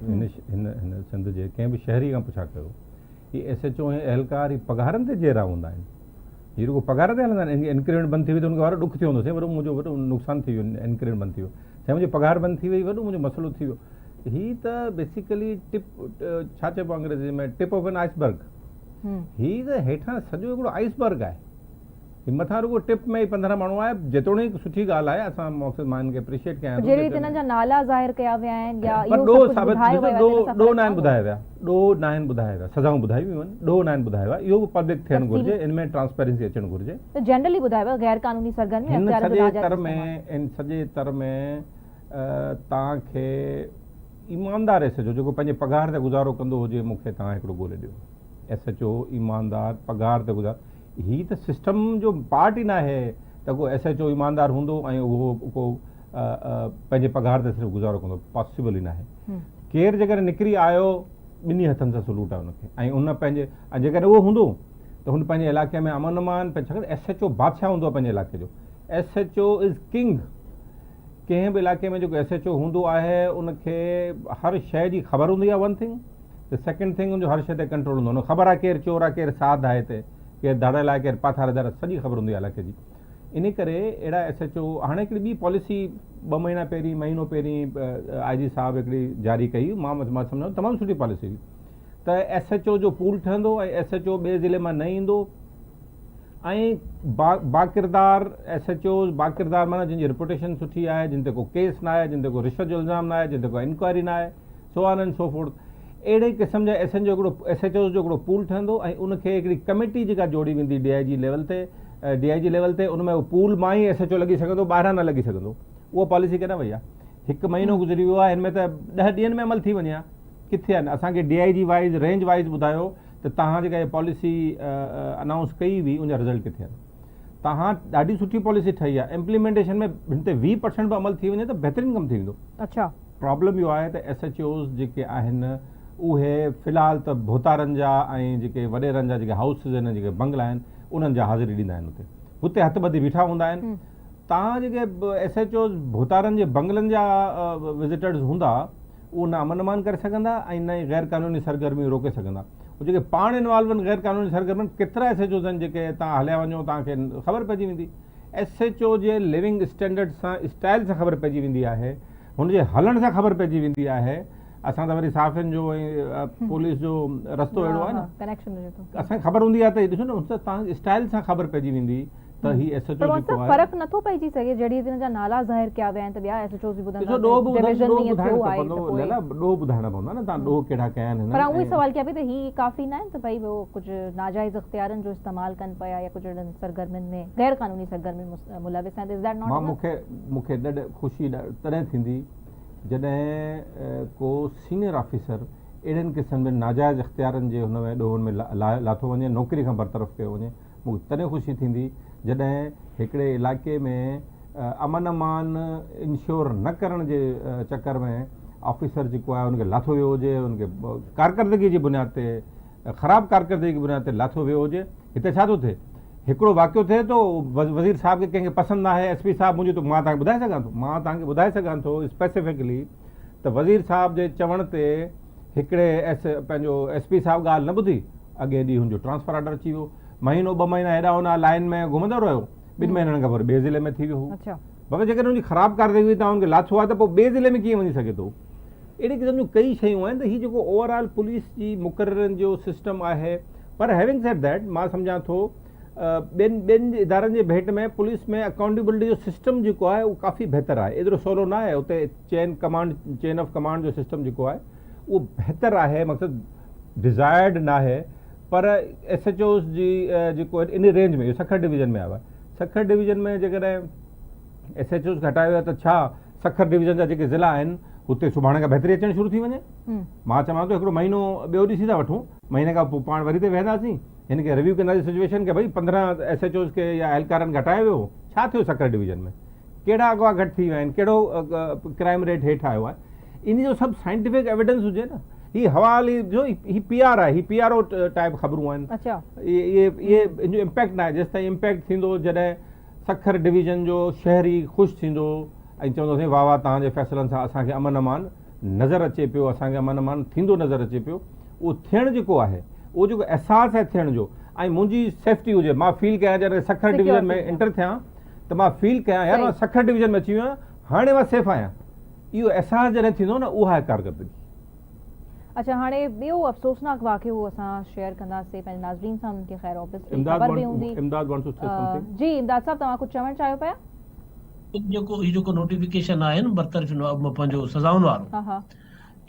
هن هن هن سنڌ جي ڪنهن به شهري کان پڇا ڪيو هي ايس ايڇ او ۽ اهلڪار هي پگهارن تي جيئرا هوندا آهن هي رڳو پگهار تي هلندا آهن انڪريمينٽ بند ٿي وئي ته ان کي وارو ڏک ٿيو هوندو سائين وڏو منهنجو وڏو نقصان ٿي ويو انڪريمينٽ بند ٿي ويو سائين منهنجي پگهار بند ٿي وئي وڏو منهنجو مسئلو ٿي ويو هي ته بيسيڪلي ٽپ ڇا چئبو انگريزي ۾ ٽپ آف اين آئس برگ هي ته هيٺان سڄو هڪڙو آئس برگ آهي هي مٿان رڳو ٽپ ۾ ئي 15 ماڻهو آهي جيتوڻيڪ سٺي ڳالهه آهي اسان مقصد مان هن کي اپريشيئيٽ ڪيان ٿو جهڙي ريت انهن جا نالا ظاهر ڪيا ويا آهن يا پر اهو ڏوهه سڀ ڪجهه ثابت ٻڌايو ڏسو ويو آهي ته ڏوهه ان سان ڏوهه فرق ناهن نه ٻڌايا ويا ڏوهه ناهن ٻڌايا ويا سزائون ٻڌايون ويون آهن ڏوهه ناهن ٻڌايا ويا اهو به پبلڪ ٿيڻ گهرجي تفصيلي ان ۾ ٽرانسپيرنسي اچڻ گهرجي. ته جنرلي ٻڌايو ويو غير قانوني سرگرميون هن اختيارن جو سڄي ناجائز تر ۾ استعمال. ان سڄي تر ۾ توهان کي ايماندار ايس ايڇ او جيڪو پنهنجي پگهار تي گذارو ڪندو هجي مون کي توهان هڪڙو ڳولي ڏيو ايس ايڇ او ايماندار پگهار تي گذارو هي ته سسٽم جو پارٽ ئي ناهي ته ڪو ايس ايڇ او ايماندار هوندو ۽ اهو ڪو پنهنجي پگهار تي صرف گذارو ڪندو پاسيبل ئي ناهي ڪير جيڪڏهن نڪري آيو ٻنهي هٿن سان سلوٽ آهي ان کي ۽ ان پنهنجي ۽ جيڪڏهن اهو هوندو ته هن پنهنجي علائقي ۾ امن امان ڇاڪاڻ ايس ايڇ او بادشاهه هوندو آهي پنهنجي علائقي جو S H O is king ڪنهن به علائقي ۾ جيڪو ايس ايڇ او هوندو آهي ان کي هر شيء جي خبر هوندي آهي ون ٿنگ ته سيڪنڊ ٿنگ ان جو هر شيء تي ڪنٽرول هوندو آهي. ان کي خبر آهي ڪير چور آهي ڪير ساڌ آهي هتي ڪير ڌاڙيل آهي ڪير پاٿاريدار آهي سڄي خبر هوندي آهي علائقي جي. انهي ڪري اهڙا ايس ايڇ او هاڻي هڪڙي ٻي پاليسي ٻه مهينا پهرين مهينو پهرين آء جي صاحب هڪڙي جاري ڪئي مان مان سمجهان ٿو تمام سٺي پاليسي هئي ته ايس ايڇ او جو پول ٺهندو ۽ ايس ايڇ او ٻئي ضلعي مان نه ايندو ۽ باڪردار ايس ايڇ اوز باڪردار معنيٰ جن جي رپوٽيشن سٺي آهي جن تي ڪو ڪيس نه آهي جن تي ڪو رشوت جو الزام نه آهي جن تي ڪو انڪوائري نه آهي سو آن اينڊ سو فورٿ اهڙي قسم جا ايس اين جو هڪڙو ايس ايڇ اوز جو هڪڙو پول ٺهندو ۽ ان کي هڪڙي ڪميٽي جيڪا جوڙي ويندي ڊي I جي ليول تي ڊي I جي ليول تي ان ۾ پول مان ئي ايس ايڇ او لڳي سگهندو ٻاهران نه لڳي سگهندو اها پاليسي ڪڏهن وئي آهي هڪ مهينو گذري ويو آهي هن ۾ ته ڏهه ڏينهن ۾ عمل ٿي وڃي ها ڪٿي آهن اسان کي ڊي I جي وائز رينج وائز ٻڌايو ته توهان جيڪا هي پاليسي انائونس ڪئي هئي ان جا رزلٽ ڪٿي آهن توهان ڏاڍي سٺي پاليسي ٺهي آهي امپليمينٽيشن ۾ هن تي 20 پرسنٽ به عمل ٿي وڃي ته بهترين ڪم ٿي ويندو اڇا پرابلم اهو آهي ته ايس ايڇ اوز جيڪي آهن اهي في الحال ته ڀوتارن جا ۽ جيڪي وڏيرن جا جيڪي هائوسز آهن جيڪي بنگلا آهن انهن جا حاضري ڏيندا آهن اتي هتي هٿ ٻڌي بيٺا هوندا آهن تان جيڪي ايس ايڇ اوز ڀوتارن جي بنگلن جا وزيٽرز هوندا اهو نه امن امان ڪري سگهندا ۽ نه ئي غير قانوني سرگرميون روڪي سگهندا هو جيڪي پاڻ انوالو آهن غير قانوني سرگرمين ڪيترا ايس ايڇ اوز آهن جيڪي تان هليا وڃو تان کي خبر پئجي ويندي ايس ايڇ او جي لونگ اسٽينڊرڊ سان اسٽائل سان خبر پئجي ويندي آهي هن جي هلڻ سان خبر پئجي ويندي آهي اسان ته وري صحافين جو ۽ پوليس جو رستو اهڙو آهي نه اسان کي خبر هوندي آهي ته ڏسو نه تان اسٽائل سان خبر پئجي ويندي ته هي ايس ايڇ او جيڪو آهي فرق نٿو پئجي سگهي جهڙي ريت هن جا نالا ظاهر ڪيا ويا آهن ته ٻيا ايس ايڇ اوز به ٻڌندا ڏسو ڏوهه به ڊويزن ۾ ٿيو آهي ته پوء ڏوهه ٻڌائڻا پوندا نه تان ڏوهه ڪهڙا ڪيا آهن هنن پر آئون اهو سوال ڪيان پئي ته هي ڪافي نه آهن ته ڀئي هو ڪجهه ناجائز اختيارن جو استعمال ڪن پيا يا ڪجهه اهڙن سرگرمين ۾ غير قانوني سرگرمين ۾ ملوث آهن ته is that not مان مونکي مونکي ڏاڍ خوشي تڏهن ٿيندي جڏهن ڪو سينئر آفيسر اهڙن قسم جي ناجائز اختيارن جي هن ۾ ڏوهن ۾ لاٿو وڃي نوڪري کان برطرف ڪيو وڃي مون کي تڏهن خوشي ٿيندي جڏهن هڪڙي علائقي ۾ امن امان انشور نه ڪرڻ جي چڪر ۾ آفيسر جيڪو آهي ان کي لاٿو ويو هجي ان کي ڪارڪردگي جي بنياد تي خراب ڪارڪردگي جي بنياد تي لاٿو ويو هجي هتي ڇا ٿو ٿئي هڪڙو واقعو ٿئي ٿو وزير صاحب کي ڪنهن کي پسند ناهي ايس پي صاحب منهنجي مان توهان کي ٻڌائي سگهان ٿو مان توهان کي ٻڌائي سگهان ٿو اسپيسفڪلي ته وزير صاحب جي چوڻ تي هڪڙي ايس پنهنجو ايس پي صاحب ڳالهه نه ٻڌي اڳئين ڏينهن هن جو ٽرانسفر آرڊر اچي ويو. مهينو ٻه مهينا هيڏانهن هوڏانهن لائين ۾ گهمندو رهيو. ٻن مهينن کان پوء وري ٻئي ضلعي ۾ ٿي ويو هو. بابا جيڪڏهن هن جي خراب ڪارڪردگي هئي توهان هن کي لاٿو آهي ته پوء ٻئي ضلعي ۾ ڪيئن وڃي سگهي ٿو. اهڙي قسم جون ڪئي شيون آهن ته هي جيڪو اوور آل پوليس جي مقررين جو سسٽم آهي پر هيونگ سيڊ that مان سمجهان ٿو ٻين ٻين ادارن جي ڀيٽ ۾ پوليس ۾ اڪائونٽيبلٽي جو سسٽم جيڪو آهي اهو ڪافي بهتر آهي ايترو سولو نه آهي اتي چين ڪمانڊ چين آف ڪمانڊ جو سسٽم جيڪو آهي اهو بهتر آهي مقصد ڊزائرڊ ناهي پر ايس ايڇ اوز جي جيڪو ان رينج ۾ سکر ڊويزن ۾ آيو آهي سکر ڊويزن ۾ جيڪڏهن ايس ايڇ اوز کي هٽايو ويو ته ڇا سکر ڊويزن جا جيڪي ضلع آهن اتي سڀاڻي کان بهتري اچڻ شروع ٿي وڃي مان چوان ٿو هڪڙو مهينو ٻيو ڏسي ٿا وٺون مهيني کان پوء پاڻ وري تي ويهنداسين هن کي ريويو ڪنداسين سچويشن کي ڀئي 15 ايس ايڇ اوز کي يا اهلڪارن کي هٽايو ويو ڇا ٿيو سکر ڊويزن ۾ ڪهڙا اغوا گهٽ ٿي ويا آهن ڪهڙو ڪرائم ريٽ هيٺ آيو آهي ان جو سڀ سائنٽيفڪ ايويڊنس هجي نه هي هوا هلي جو هي پي آر آهي هي پي آر او ٽائپ خبرون آهن اچھا اهي اهي ان جو امپيڪٽ نه آهي جيستائين امپيڪٽ ٿيندو جڏهن سکر ڊويزن جو شهري خوش ٿيندو ۽ چوندو سائين واهه واهه توهان جي فيصلن سان اسان کي امن امان نظر اچي پيو اسان کي امن امان ٿيندو نظر اچي پيو اهو ٿيڻ جيڪو آهي اهو جيڪو احساس آهي ٿيڻ جو ۽ منهنجي سيفٽي هجي مان فيل ڪيان جڏهن سکر ڊويزن ۾ انٽر ٿيان ته مان فيل ڪيان يار مان سکر ڊويزن ۾ اچي ويو آهيان هاڻي مان سيف آهيان اهو احساس جڏهن ٿيندو نه اها آهي ڪارڪردگي. اڇا هاڻي ٻيو افسوسناڪ واقعو اسان شيئر ڪنداسين پنهنجي ناظرين سان انهن کي خير اوبويسلي خبر به هوندي. امداد wants to say something. جي امداد صاحب توهان ڪجهه چوڻ چاهيو پيا. جيڪو هي جيڪو نوٽيفڪيشن آهي نه برطرفي پنهنجو سزائن وارو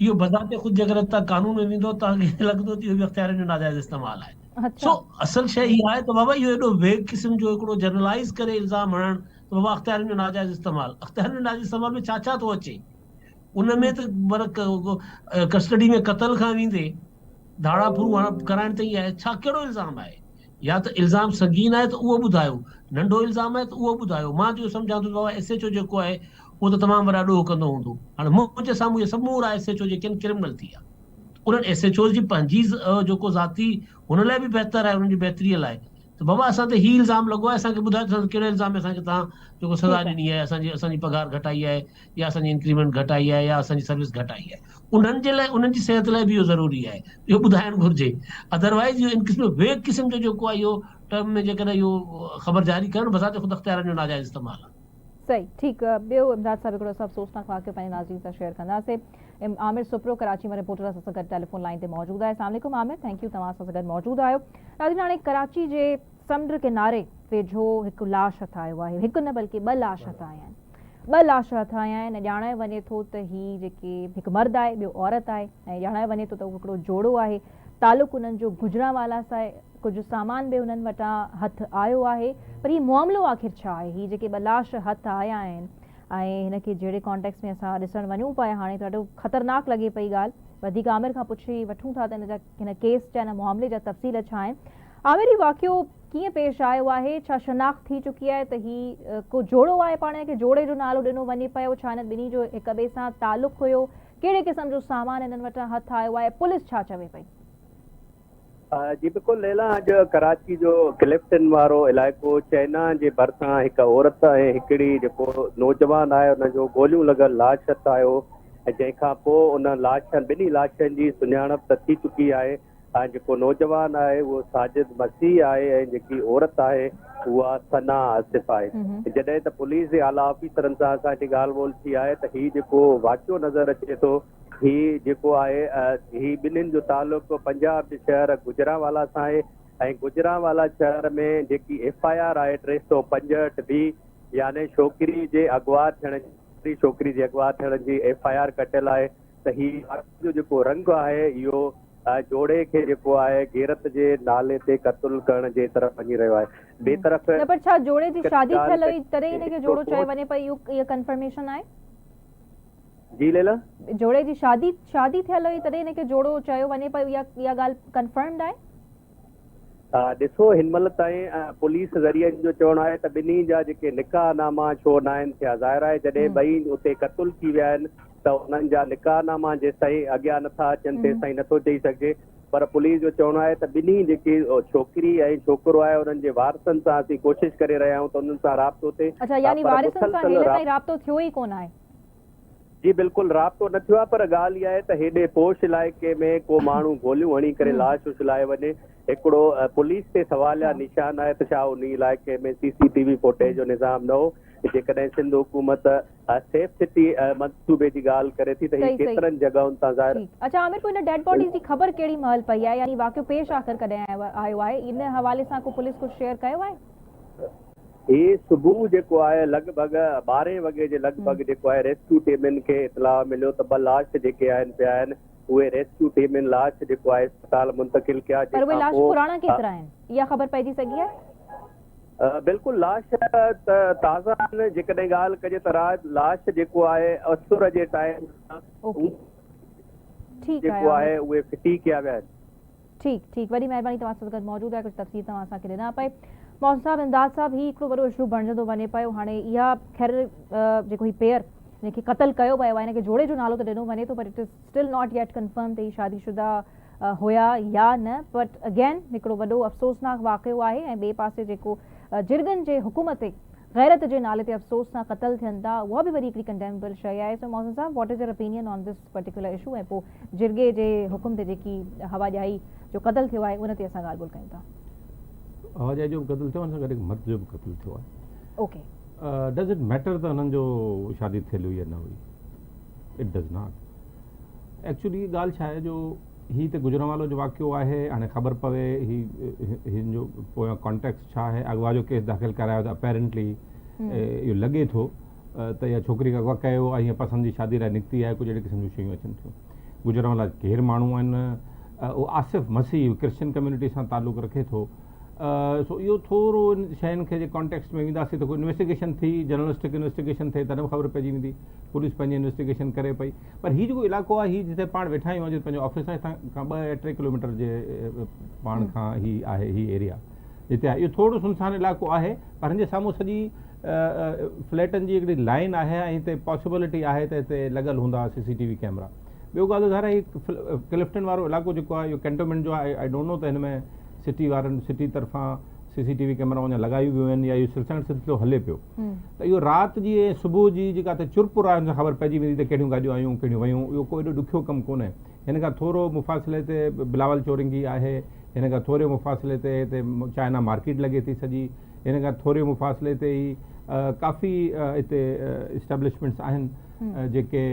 اهو بذات خود جيڪڏهن توهان قانون ۾ ويندو توهان کي لڳندو ته اهو به اختيارن جو ناجائز استعمال آهي سو اصل شيء اها آهي ته بابا اهو ايڏو ويگ قسم جو هڪڙو جنرلائيز ڪري الزام هڻڻ ته بابا اختيارين جو ناجائز استعمال، اختيارين جو ناجائز استعمال ۾ ڇا ڇا ٿو اچي؟ ان ۾ ته معنيٰ ڪسٽڊي ۾ قتل کان ويندي ڌاڙا ڦرون هڻ ڪرائڻ تائين آهي، ڇا ڪهڙو الزام آهي؟ يا ته الزام سنگين آهي ته اهو ٻڌايو، ننڍو الزام آهي ته اهو ٻڌايو. مان ته اهو سمجهان ٿو ته بابا ايس ايڇ او جيڪو آهي اهو ته تمام وڏا ڏوهه ڪندو هوندو. هاڻي منهنجي سامهون اهي سمورا ايس ايڇ او جيڪي آهن ڪرمنل ٿي ويا. انهن ايس ايڇ اوز جي پنهنجي جيڪو ذاتي هن لاء به بهتر آهي انهن جي بهتري لاء. ته بابا اسان تي هي الزام لڳو آهي اسان کي ٻڌايو ته ڪهڙي الزام ۾ اسان کي توهان جيڪو سزا ڏني آهي اسان جي اسان جي پگهار گهٽائي آهي يا اسان جي انڪريمينٽ گهٽائي آهي يا اسان جي سروس گهٽائي آهي انهن جي لاء انهن جي صحت لاء به اهو ضروري آهي اهو ٻڌائڻ گهرجي ادروائز اهو ان قسم جو ويگ قسم جو جيڪو آهي اهو ٽرم ۾ جيڪڏهن اهو خبر جاري ڪرڻ بذات خود اختيارن جو ناجائز استعمال آهي. صحيح ٺيڪ ٻيو امداد صاحب هڪڙو اسان افسوسناڪ واقعو پنهنجي ناظرين سان شيئر ڪنداسين عامر سپرو ڪراچي مان رپورٽر اسان سان گڏ ٽيليفون لائين تي موجود آهي السلام عليڪم عامر thank you توهان اسان سان گڏ موجود آهيو ناظرين هاڻي ڪراچي جي سمنڊ ڪناري ويجهو هڪ لاش هٿ آيو آهي هڪ نه بلڪه ٻه لاش هٿ آيا آهن ٻه لاش هٿ آيا آهن ۽ ڄاڻايو وڃي ٿو ته هي جيڪي هڪ مرد آهي ٻيو عورت آهي ۽ ڄاڻايو وڃي ٿو ته اهو هڪڙو جوڙو آهي تعلق انهن جو گجرانوالا سان آهي ڪجهه سامان به انهن وٽان هٿ آيو آهي پر هي معاملو آخر ڇا آهي هي جيڪي ٻه لاش هٿ آيا آهن ۽ هن کي جهڙي ڪانٽيڪس ۾ اسان ڏسڻ وڃون پيا هاڻي ته ڏاڍو خطرناڪ لڳي پئي ڳالهه وڌيڪ عامر کان پڇي وٺون ٿا ته هن جا هن ڪيس جا هن معاملي جا تفصيل ڇا آهن عامر هي واقعو ڪيئن پيش آيو آهي ڇا شناخت ٿي چڪي آهي ته هي ڪو جوڙو آهي پاڻ کي جوڙي جو نالو ڏنو وڃي پيو ڇا هنن ٻنهي جو هڪ ٻئي سان تعلق هيو ڪهڙي قسم جو سامان هنن وٽان هٿ آيو آهي پوليس ڇا چوي پئي. جي بلڪل ليلا اڄ ڪراچي جو ڪلفٽن وارو علائقو چئنا جي ڀرسان هڪ عورت ۽ هڪڙي جيڪو نوجوان آهي ان جو گوليون لڳل لاش هٿ آيو ۽ جنهن کان پوء ان لاشن ٻنهي لاشن جي سڃاڻپ ته ٿي چڪي آهي ۽ جيڪو نوجوان آهي اهو ساجد مسيح آهي ۽ جيڪي عورت آهي اها ثنا آصف آهي جڏهن ته پوليس جي اعليٰ آفيسرن سان اسان جي ڳالهه ٻولهه ٿي آهي ته هي جيڪو واقعو نظر اچي ٿو هي جيڪو آهي هي ٻنهين جو تعلق پنجاب جي شهر گجرانوالا سان آهي ۽ گجرانوالا شهر ۾ جيڪي ايف I R آهي 365 بي يعني ڇوڪري جي اغوا ٿيڻ جي ڇوڪري جي اغوا ٿيڻ جي ايف I R ڪٽيل آهي ته هي واقعي جو جيڪو رنگ آهي اهو جوڙي کي جيڪو آهي غيرت جي نالي تي قتل ڪرڻ جي طرف وڃي رهيو آهي ٻئي طرف نه پر ڇا جوڙي جي شادي ٿيل هئي تڏهن هن کي جوڙو چيو وڃي پئي اهو اها ڪنفرميشن آهي؟ جي ليلا. جوڙي جي شادي شادي ٿيل هئي تڏهن هن کي جوڙو چيو وڃي پيو اها اها ڳالهه ڪنفرمڊ آهي؟ ڏسو هن مهل تائين پوليس ذريعن جو چوڻ آهي ته ٻنهي جا جيڪي نڪاح ناما ڇو ناهن ٿيا ظاهر آهي جڏهن ٻئي اتي قتل ٿي ويا آهن ته انهن جا نڪاح ناما جيستائين اڳيان نٿا اچن تيستائين نٿو چئي سگهجي پر پوليس جو چوڻ آهي ته ٻنهي جيڪي ڇوڪري ۽ ڇوڪرو آهي انهن جي وارثن سان اسين ڪوشش ڪري رهيا آهيون ته انهن سان رابطو ٿئي اڇا يعني پر وارثن سان مسلسل هيل تائين رابطو ٿيو ئي ڪونه آهي. جي بلڪل رابطو نه ٿيو آهي پر ڳالهه اها آهي ته هيڏي پوش علائقي ۾ ڪو ماڻهو گوليون هڻي ڪري لاش اڇلائي وڃي هڪڙو پوليس تي سواليا نشان آهي ته ڇا انهي علائقي ۾ C C T V footage جو نظام نه هو جيڪڏهن سنڌ حڪومت سيف سٽي منصوبي جي ڳالهه ڪري ٿي ته هي ڪيترن جڳهن تان ظاهر اڇا عامر پوء ان ڊيڊ باڊيز جي خبر ڪهڙي مهل پئي آهي يعني واقعو پيش آخر ڪڏهن آيو آهي ان حوالي سان ڪو پوليس ڪجهه شيئر ڪيو آهي؟ هي صبح جيڪو آهي لڳ ڀڳ ٻارهين وڳي جي لڳ ڀڳ جيڪو آهي ريسڪيو ٽيمن کي اطلاع مليو ته ٻه لاش جيڪي آهن پيا آهن اهي ريسڪيو ٽيمن لاش جيڪو آهي اسپتال منتقل ڪيا پر جنهن اهي کان لاش پوء پراڻا ڪيترا آهن اها خبر پئجي سگهي آهي؟ بلڪل لاش ته تازا آهن جيڪڏهن ڳالهه ڪجي ته لاش جيڪو آهي اسر جي ٽائيم اوڪي ٺيڪ آهي جيڪو آهي عامر. اهي ڦٽي ڪيا ويا آهن. ٺيڪ ٺيڪ وڏي مهرباني توهان اسان سان گڏ موجود آهيو ڪجهه تفصيل توهان اسان کي ڏنا پئي محسن صاحب امداد صاحب هي هڪڙو وڏو اشو بڻجندو وڃي پيو هاڻي اها خير جيڪو هي پيئر جنهن کي قتل ڪيو ويو آهي هن کي جوڙي جو نالو ته ڏنو وڃي ٿو پر it is still not yet confirm ته هي شادي شده هيا يا نه بٽ اگين هڪڙو وڏو افسوسناڪ واقعو آهي ۽ ٻئي پاسي جيڪو جرڳن جي حڪم تي غيرت جي نالي تي افسوس سان قتل ٿين ٿا اها به وري هڪڙي ڪنڊيمبل شيء آهي سو محسن صاحب what is your opinion on this particular issue ۽ پوء جرڳي جي حڪم تي جيڪي هوا ڄائي جو قتل ٿيو آهي ان تي اسان ڳالهه ٻولهه ڪيون ٿا. هوا ڄائي جو به قتل ٿيو ان سان گڏ هڪ مرد جو به قتل ٿيو آهي. اوڪي. ڊز it matter ته انهن جو شادي ٿيل هئي يا نه هئي it does not actually ڳالهه ڇا آهي جو هي ته گجرانوالو جو واقعو آهي هاڻي خبر پوي هي هن جو پويان ڪانٽيڪسٽ ڇا آهي اغوا جو ڪيس داخل ڪرايو ته اپيرنٽلي اهو لڳي ٿو ته اها ڇوڪري کي اغوا ڪيو ۽ هيء پسند جي شادي لاء نڪتي آهي ڪجهه اهڙي قسم جون شيون اچن ٿيون گجرانوالا ڪير ماڻهو آهن اهو آصف مسيح ڪرسچن ڪميونٽي سان تعلق رکي ٿو سو اهو ٿورو ان شين کي جي ڪانٽيڪسٽ ۾ وينداسين ته ڪو انويسٽيگيشن ٿي جرنلسٽڪ انويسٽيگيشن ٿئي تڏهن به خبر پئجي ويندي پوليس پنهنجي انويسٽيگيشن ڪري پئي پر هي جيڪو علائقو آهي هي جتي پاڻ ويٺا آهيون جتي پنهنجو آفيس آهي هتان کان ٻه يا ٽي ڪلوميٽر جي پاڻ کان هي آهي هي ايريا جتي آهي اهو ٿورو سنسان علائقو آهي پر هن جي سامهون سڄي فليٽن جي هڪڙي لائن آهي ۽ هتي پاسيبلٽي آهي ته هتي لڳل هوندا سي سي ٽي وي ڪيمرا ٻيو ڳالهه ظاهر آهي ڪلفٽن وارو علائقو جيڪو آهي اهو ڪينٽومينٽ جو آهي I don't know ته هن ۾ سٽي وارن سٽي طرفان سي سي ٽي وي ڪئميرائون اڃا لڳايون ويون آهن يا اهو سلسلو سلسلو هلي پيو ته اهو رات جي ۽ صبح جي جيڪا ته چرپر آهي ان سان خبر پئجي ويندي ته ڪهڙيون گاڏيون آيون ڪهڙيون ويون اهو ڪو ايڏو ڏکيو ڪم ڪونهي هن کان ٿورو مفاصلي تي بلاول چورنگي آهي هن کان ٿوري مفاصلي تي هتي چائنا مارڪيٽ لڳي ٿي سڄي هن کان ٿوري مفاصلي تي ئي ڪافي هتي اسٽيبلشمينٽس آهن جيڪي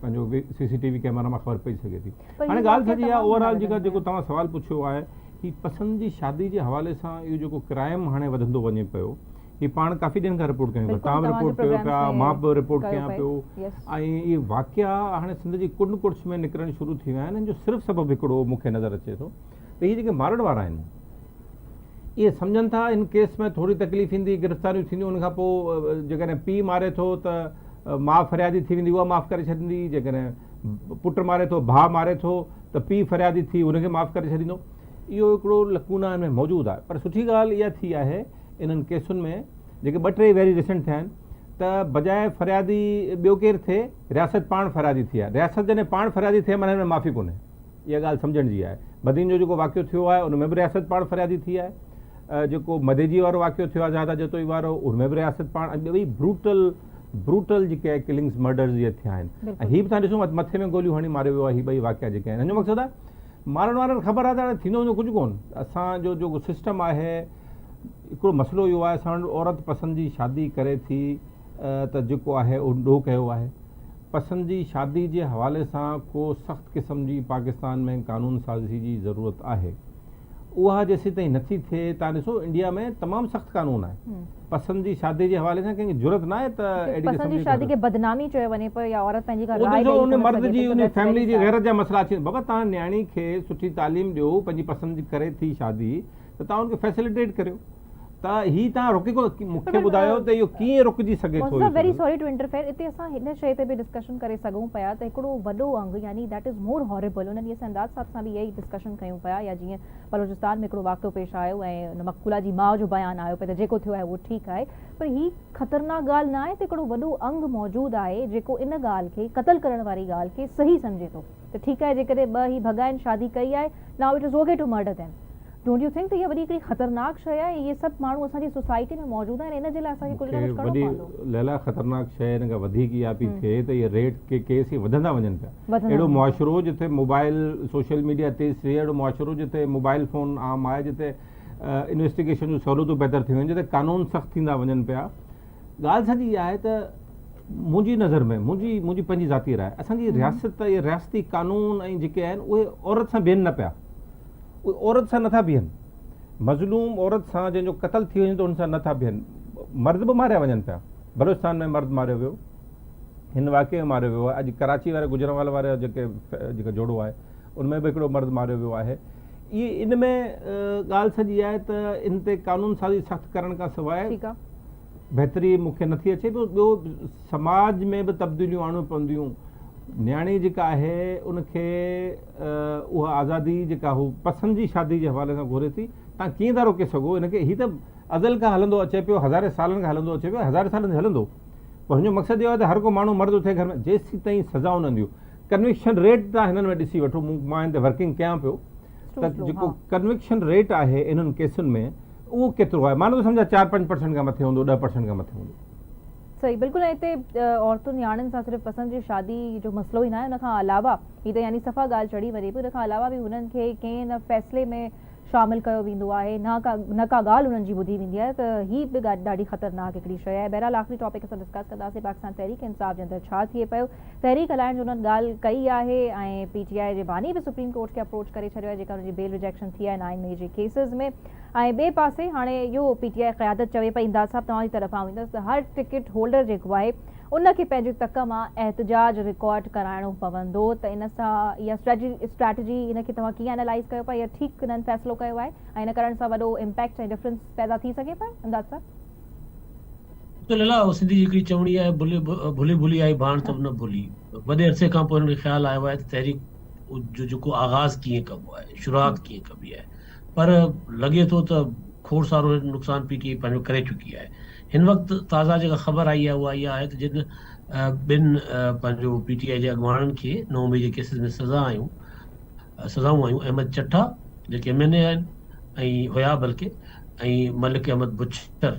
پنهنجو سي سي ٽي وي ڪئميرا مان خبر پئجي سگهي ٿي هاڻي ڳالهه سڄي آهي اوور آل جيڪا جيڪو توهان سوال پڇيو آهي هي پسند جي شادي جي حوالي سان اهو جيڪو ڪرائم هاڻي وڌندو وڃي پيو هي پاڻ ڪافي ڏينهن کان رپورٽ ڪيون پيا توهان به رپورٽ ڪيو پيا مان به رپورٽ ڪيان پيو ۽ اهي واقعا هاڻي سنڌ جي ڪنڊ ڪڙڇ ۾ نڪرڻ شروع ٿي ويا آهن ان جو صرف سبب هڪڙو مون کي نظر اچي ٿو ته هي جيڪي مارڻ وارا آهن اهي سمجهن ٿا ان ڪيس ۾ ٿوري تڪليف ايندي گرفتاريون ٿينديون ان کان پوء جيڪڏهن پيء ماري ٿو ته ماء فريادي ٿي ويندي اها معاف ڪري ڇڏيندي جيڪڏهن پٽ ماري ٿو ڀاء ماري ٿو ته پيء فريادي ٿي ان کي معاف ڪري ڇڏيندو اهو هڪڙو لڪونا ان ۾ موجود آهي پر سٺي ڳالهه اها ٿي آهي انهن ڪيسن ۾ جيڪي ٻه ٽي ويري ريسنٽ ٿيا آهن ته بجاء فريادي ٻيو ڪير ٿئي رياست پاڻ فريادي ٿي آهي رياست جڏهن پاڻ فريادي ٿئي معنيٰ هن ۾ معافي ڪونهي اها ڳالهه سمجهڻ جي آهي بدين جو جيڪو واقعو ٿيو آهي ان ۾ به رياست پاڻ فريادي ٿي آهي جيڪو مديجي وارو واقعو ٿيو آهي زاهده جتوئي وارو ان ۾ به رياست پاڻ ٻئي بروٽل بروٽل جيڪي ڪلنگس مرڊرز اهي ٿيا آهن ۽ هي به تهان ڏسو مٿي ۾ گوليون هڻي ماريو ويو آهي هي ٻئي واقعا جيڪي آهن هن جو مقصد آهي مارڻ وارن کي خبر آهي ته هاڻي ٿيندو ويندو ڪجهه ڪون اسان جو جيڪو سسٽم آهي هڪڙو مسئلو اهو آهي اسان وٽ عورت پسند جي شادي ڪري ٿي ته جيڪو آهي اهو ڏوهه ڪيو آهي پسند جي شادي جي حوالي سان ڪو سخت قسم جي پاڪستان ۾ قانون سازي جي ضرورت آهي اها جيسيتائين نٿي ٿئي تان ڏسو انڊيا ۾ تمام سخت قانون آهي پسند جي شادي جي حوالي سان ڪنهن کي جرئت ناهي ته اهڙي قسم پسند جي شادي کي بدنامي چيو وڃي پيو يا عورت پنهنجي ڪا راء ڏئي ان مرد جي ان فيملي جي غيرت جا مسئلا اچي بابا تان نياڻي کي سٺي تعليم ڏيو پنهنجي پسند جي ڪري ٿي شادي ته تان ان کي فيسليٽيٽ ڪريو ته هي تان روڪي ڪو مون کي ٻڌايو ته اهو ڪيئن رڪجي سگهي ٿو اهو ويري سوري ٽو انٽرفيئر اتي اسان هن شيء تي به ڊسڪشن ڪري سگهون پيا ته هڪڙو وڏو انگ يعني that is more horrible ان ڏينهن اسان امداد صاحب سان به اها ئي ڊسڪشن ڪيون پيا يا جيئن بلوچستان ۾ هڪڙو واقعو پيش آيو ۽ ان مقتوله جي ماء جو بيان آيو پئي ته جيڪو ٿيو آهي اهو ٺيڪ آهي پر هي خطرناڪ ڳالهه نه آهي ته هڪڙو وڏو انگ موجود آهي جيڪو ان ڳالهه کي قتل ڪرڻ واري ڳالهه کي صحيح سمجهي ٿو ته ٺيڪ آهي جيڪڏهن ٻه هي ڀڳا آهن شادي ڪئي آهي now it is okay to murder them don't you think ته اها وڏي هڪڙي خطرناڪ شيء آهي اهي سڀ ماڻهو اسان جي سوسائٽي ۾ موجود آهن ان جي لاء اسان کي ڪجهه نه ڪجهه ڪرڻو پوندو. وڏي ليلا خطرناڪ شيء ان کان وڌيڪ اها پئي ٿئي ته اهي ريٽ ڪي ڪيس ئي وڌندا وڃن پيا اهڙو معاشرو جتي موبائل سوشل ميڊيا تيز ٿئي اهڙو معاشرو جتي موبائل فون عام آهي جتي انويسٽيگيشن جون سهولتون بهتر ٿيون آهن جتي قانون سخت ٿيندا وڃن پيا ڳالهه سڄي اها آهي ته منهنجي نظر ۾ منهنجي منهنجي پنهنجي ذاتي راء اسان جي رياست يا رياستي قانون ۽ جيڪي آهن اهي عورت سان بيهن نه پيا اهي عورت سان نٿا بيهن مظلوم عورت سان جنهن جو قتل ٿي وڃي ٿو ان سان نٿا بيهن مرد به ماريا وڃن پيا بلوچستان ۾ مرد ماريو ويو هن واقعي ۾ ماريو ويو آهي اڄ ڪراچي واري گجرانوالا واري جيڪي جيڪا جوڙو آهي ان ۾ به هڪڙو مرد ماريو ويو آهي اهي ان ۾ ڳالهه سڄي آهي ته ان تي قانون سازي سخت ڪرڻ کان سواء بهتري مون کي نٿي اچي پيو ٻيو سماج ۾ به تبديليون آڻڻيون پونديون نياڻي جيڪا آهي ان کي اها آزادي جيڪا هو پسند جي شادي جي حوالي سان گهري ٿي تان ڪيئن ٿا روڪي سگهو ان کي هي ته ازل کان هلندو اچي پيو هزارين سالن کان هلندو اچي پيو هزارين سالن تائين هلندو پوء هن جو مقصد اهو آهي ته هر ڪو ماڻهو مرد اٿي گهر ۾ جيسين تائين سزائون نه اينديون ڪنوڪشن ريٽ تان هنن ۾ ڏسي وٺو مون مان هن تي ورڪنگ ڪيان پيو ته جيڪو ڪنوڪشن ريٽ آهي انهن ڪيسن ۾ اهو ڪيترو آهي؟ مان نٿو سمجهان چار پنج پرسنٽ کان مٿي هوندو، 10% کان مٿي هوندو. صحيح بلڪل ۽ هتي عورتن نياڻين سان صرف پسند جي شادي جو مسئلو ئي ناهي ان کان علاوه هي ته يعني صفا ڳالهه چڙهي وڃي پئي ان کان علاوه به هنن کي ڪنهن نه فيصلي ۾ شامل ڪيو ويندو آهي نه ڪا نه ڪا ڳالهه انهن جي ٻڌي ويندي آهي ته هي به ڏاڍي خطرناڪ هڪڙي شيء آهي بهرحال آخري ٽاپڪ اسان ڊسڪس ڪنداسين پاڪستان تحريڪ انصاف جي اندر ڇا ٿئي پيو تحريڪ هلائڻ جو انهن ڳالهه ڪئي آهي ۽ پي ٽي آء جي باني به سپريم ڪورٽ کي اپروچ ڪري ڇڏيو آهي جيڪا ان جي بيل رجيڪشن ٿي آهي 9 مئي جي ڪيسز ۾ ۽ ٻئي پاسي هاڻي اهو پي ٽي آء قيادت چوي پئي امداد صاحب توهان جي طرف آئون ايندس ته هر ٽڪيٽ هولڊر جيڪو آهي ان کي پنهنجي تڪ مان احتجاج رڪارڊ ڪرائڻو پوندو ته ان سان اها اسٽريٽجي ان کي توهان ڪيئن انالائز ڪيو پيا اها ٺيڪ انهن فيصلو ڪيو آهي ۽ ان ڪرڻ سان وڏو امپيڪٽ ۽ ڊفرنس پيدا ٿي سگهي پيو امداد صاحب. ته لالا سنڌي جي هڪڙي چوڻي آهي ڀلي ڀلي ڀلي آئي ڀاڻ ته به نه ڀلي. وڏي عرصي کان پوء هنن کي خيال آيو آهي ته تحريڪ جو جيڪو آغاز ڪيئن ڪبو آهي، شروعات ڪيئن ڪبي آهي. پر لڳي ٿو ته کوڙ سارو نقصان پي ٽي آء پنهنجو ڪري چڪي آهي. هن وقت تازا جيڪا خبر آئي آهي اها اها آهي ته جن ٻن پنهنجو پي ٽي آء جي اڳواڻن کي 9 مئي جي ڪيسز ۾ سزا آيون سزائون آيون احمد چٺا جيڪي ايم اين اي آهن ۽ هيا بلڪه ۽ ملڪ احمد بڇر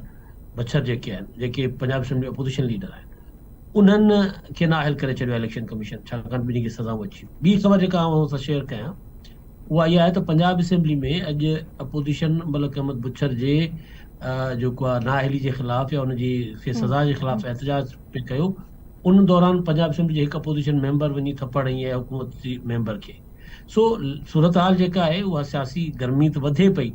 بڇر جيڪي آهن جيڪي پنجاب اسيمبلي اپوزيشن ليڊر آهن انهن کي نااهل ڪري ڇڏيو آهي اليڪشن ڪميشن ڇاڪاڻ ٻنهي کي سزائون اچي ٻي خبر جيڪا آئون اوهان سان شيئر ڪيان اها اها آهي ته پنجاب اسيمبلي ۾ اڄ اپوزيشن ملڪ احمد بڇر جي جيڪو آهي نااهلي جي خلاف يا ان جي کي سزا جي خلاف احتجاج پئي ڪيو ان دوران پنجاب اسيمبلي جي هڪ اپوزيشن ميمبر وڃي ٿپڙ هنئي آهي حڪومت جي ميمبر کي سو صورتحال جيڪا آهي اها سياسي گرمي ته وڌي پئي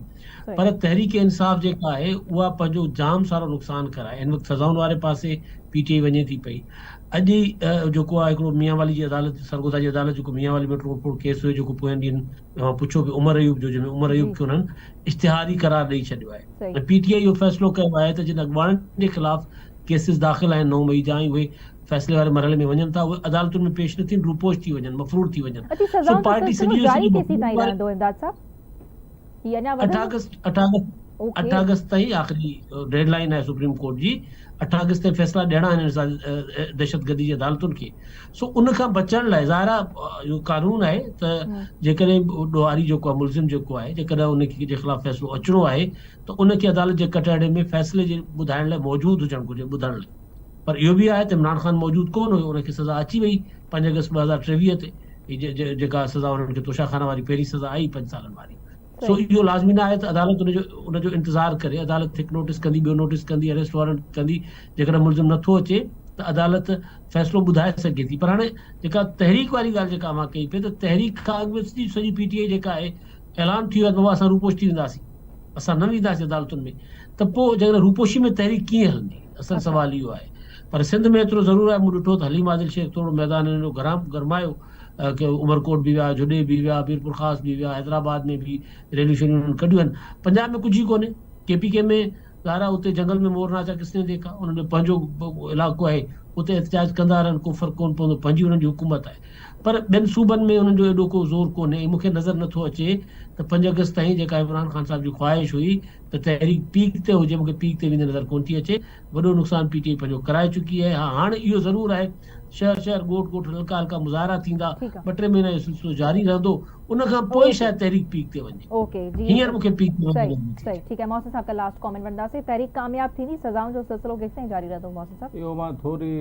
پر تحريڪ انصاف جيڪا آهي اها پنهنجو جام سارو نقصان ڪرائي هن وقت سزائن واري پاسي پي ٽي آئي وڃي ٿي پئي اڄ ئي جيڪو آهي هڪڙو ميان والي جي عدالت سرگوڌا جي عدالت جيڪو ميان والي ۾ ٽوڙ ڦوڙ ڪيس هيو جيڪو پوئين ڏينهن اوهان پڇيو به عمر ايوب جو جنهن ۾ عمر ايوب کي انهن اشتهاري قرار ڏئي ڇڏيو آهي ۽ پي ٽي آئي اهو فيصلو ڪيو آهي ته جن اڳواڻن جي خلاف ڪيسز داخل آهن 9 مئي جا ۽ اهي فيصلي واري مرحلي ۾ وڃن ٿا اهي عدالتن ۾ پيش نه ٿين روپوش ٿي وڃن مفرور ٿي وڃن اچي سو سزائن جو پارٽي سلسلو سڄي جو جاري سڄي ڪيسين مفرور تائين واري رهندو امداد صاحب هي اڃا اٺ وڌندو آگسٽ اٺ آگسٽ اٺ اوڪي آگسٽ تائين آخري ڊيڊ لائين آهي سپريم ڪورٽ جي اٺ آگسٽ تائين فيصلا ڏيڻا آهن دهشتگردي جي عدالتن کي سو ان کان بچڻ لاء ظاهر آهي اهو قانون آهي ته جيڪڏهن ڏوهاري جيڪو آهي ملزم جيڪو آهي جيڪڏهن ان جي خلاف فيصلو اچڻو آهي ته ان کي عدالت جي ڪٽهڙي ۾ فيصلي جي ٻڌائڻ لاء موجود هجڻ گهرجي ٻڌڻ لاء پر اهو به آهي ته عمران خان موجود ڪونه هيو، ان کي سزا اچي وئي پنج آگسٽ 2023 تي جيڪا سزا انهن کي توشا خانه واري پهرين سزا آئي پنج سالن واري. سو اهو لازمي نه آهي ته عدالت ان جو ان جو انتظار ڪري، عدالت هڪ نوٽيس ڪندي، ٻيو نوٽيس ڪندي، اريسٽ وارنٽ ڪندي، جيڪڏهن ملزم نٿو اچي ته عدالت فيصلو ٻڌائي سگهي ٿي. پر هاڻي جيڪا تحريڪ واري ڳالهه جيڪا اوهان ڪئي پئي ته تحريڪ کان اڳ ۾ سڄي سڄي پي ٽي آء جيڪا آهي اعلان ٿي ويو آهي ته بابا اسان روپوش ٿي وينداسين. اسان نه وينداسين عدالتن ۾ ته پوء جيڪڏهن روپوشي ۾ تحريڪ ڪيئن هلندي؟ اصل سوال اهو آهي. پر سنڌ ۾ ايترو ضرور آهي مون ڏٺو ته حليم عادل شيخ ٿورو ميدان هن جو گرام گرمايو ڪي عمرڪوٽ به ويا، جهڏي به ويا، ميرپورخاص به ويا، حيدرآباد ۾ به ريليون شيليون انهن ڪڍيون آهن. پنجاب ۾ ڪجهه ئي ڪونهي. ڪي پي ڪي ۾ ظاهر آهي اتي جنگل ۾ مور ناچا ڪس ني ديکا انهن جو پنهنجو علائقو آهي اتي احتجاج ڪندا رهن ڪو فرق ڪونه پوندو پنهنجي انهن جي حڪومت آهي. پر ٻين صوبن ۾ انهن جو ايڏو ڪو زور ڪونهي ۽ مون کي نظر نٿو اچي ته پنج آگسٽ تائين جيڪا عمران خان صاحب جي خواهش هئي ته تحريڪ پيڪ تي هجي مون کي پيڪ تي ويندي نظر ڪونه ٿي اچي وڏو نقصان پي ٽي آء پنهنجو ڪرائي چڪي آهي ها هاڻ اهو ضرور آهي شهر شهر ڳوٺ ڳوٺ هلڪا هلڪا مظاهرا ٿيندا ٻه ٽي مهينا اهو سلسلو جاري رهندو ان کان پوء شايد تحريڪ پيڪ تي وڃي هينئر مون کي پيڪ تي ويندي نظر نٿي اچي. ٺيڪ آهي محسن صاحب کان لاسٽ ڪامينٽ وٺنداسين تحريڪ ڪامياب ٿيندي سزائن جو سلسلو ڪيستائين جاري رهندو محسن صاحب. اهو مان ٿوري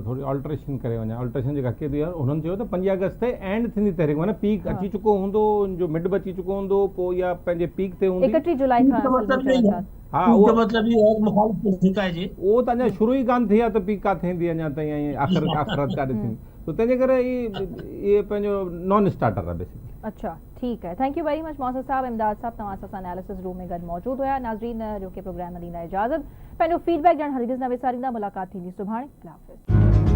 ٿوري آلٽريشن ڪري وڃان آلٽريشن جيڪا ڪئي ٿي هنن چيو ته 5 آگسٽ تي اينڊ ٿيندي تحريڪ معنيٰ پيڪ اچي چڪو هوندو ان جو مڊ به اچي چڪو هوندو پوء اها پنهنجي پيڪ تي هوندي. 31 جولاء کان اصل ۾ چون ٿا. ها اهو مطلب اهو آهي ته مخالف کي جهڪائجي. اهو ته اڃا شروع ئي ڪانه ٿي آهي ته پيڪ ڪاٿي ايندي اڃا تائين ۽ آخر آخرت ڪاڏي ٿيندي. سو تنهن جي ڪري اهي پنهنجو نان اسٽارٽر آهي بيسڪلي. اڇا ٺيڪ آهي thank you very much Mohsin صاحب امداد صاحب توهان اسان سان اناليسس روم ۾ گڏ موجود هيا ناظرين اڄوڪي پروگرام ۾ ڏيندا اجازت پنهنجو فيڊ بيڪ ڏيڻ هرگز نه وساريندا ملاقات ٿيندي سڀاڻي الله حافظ.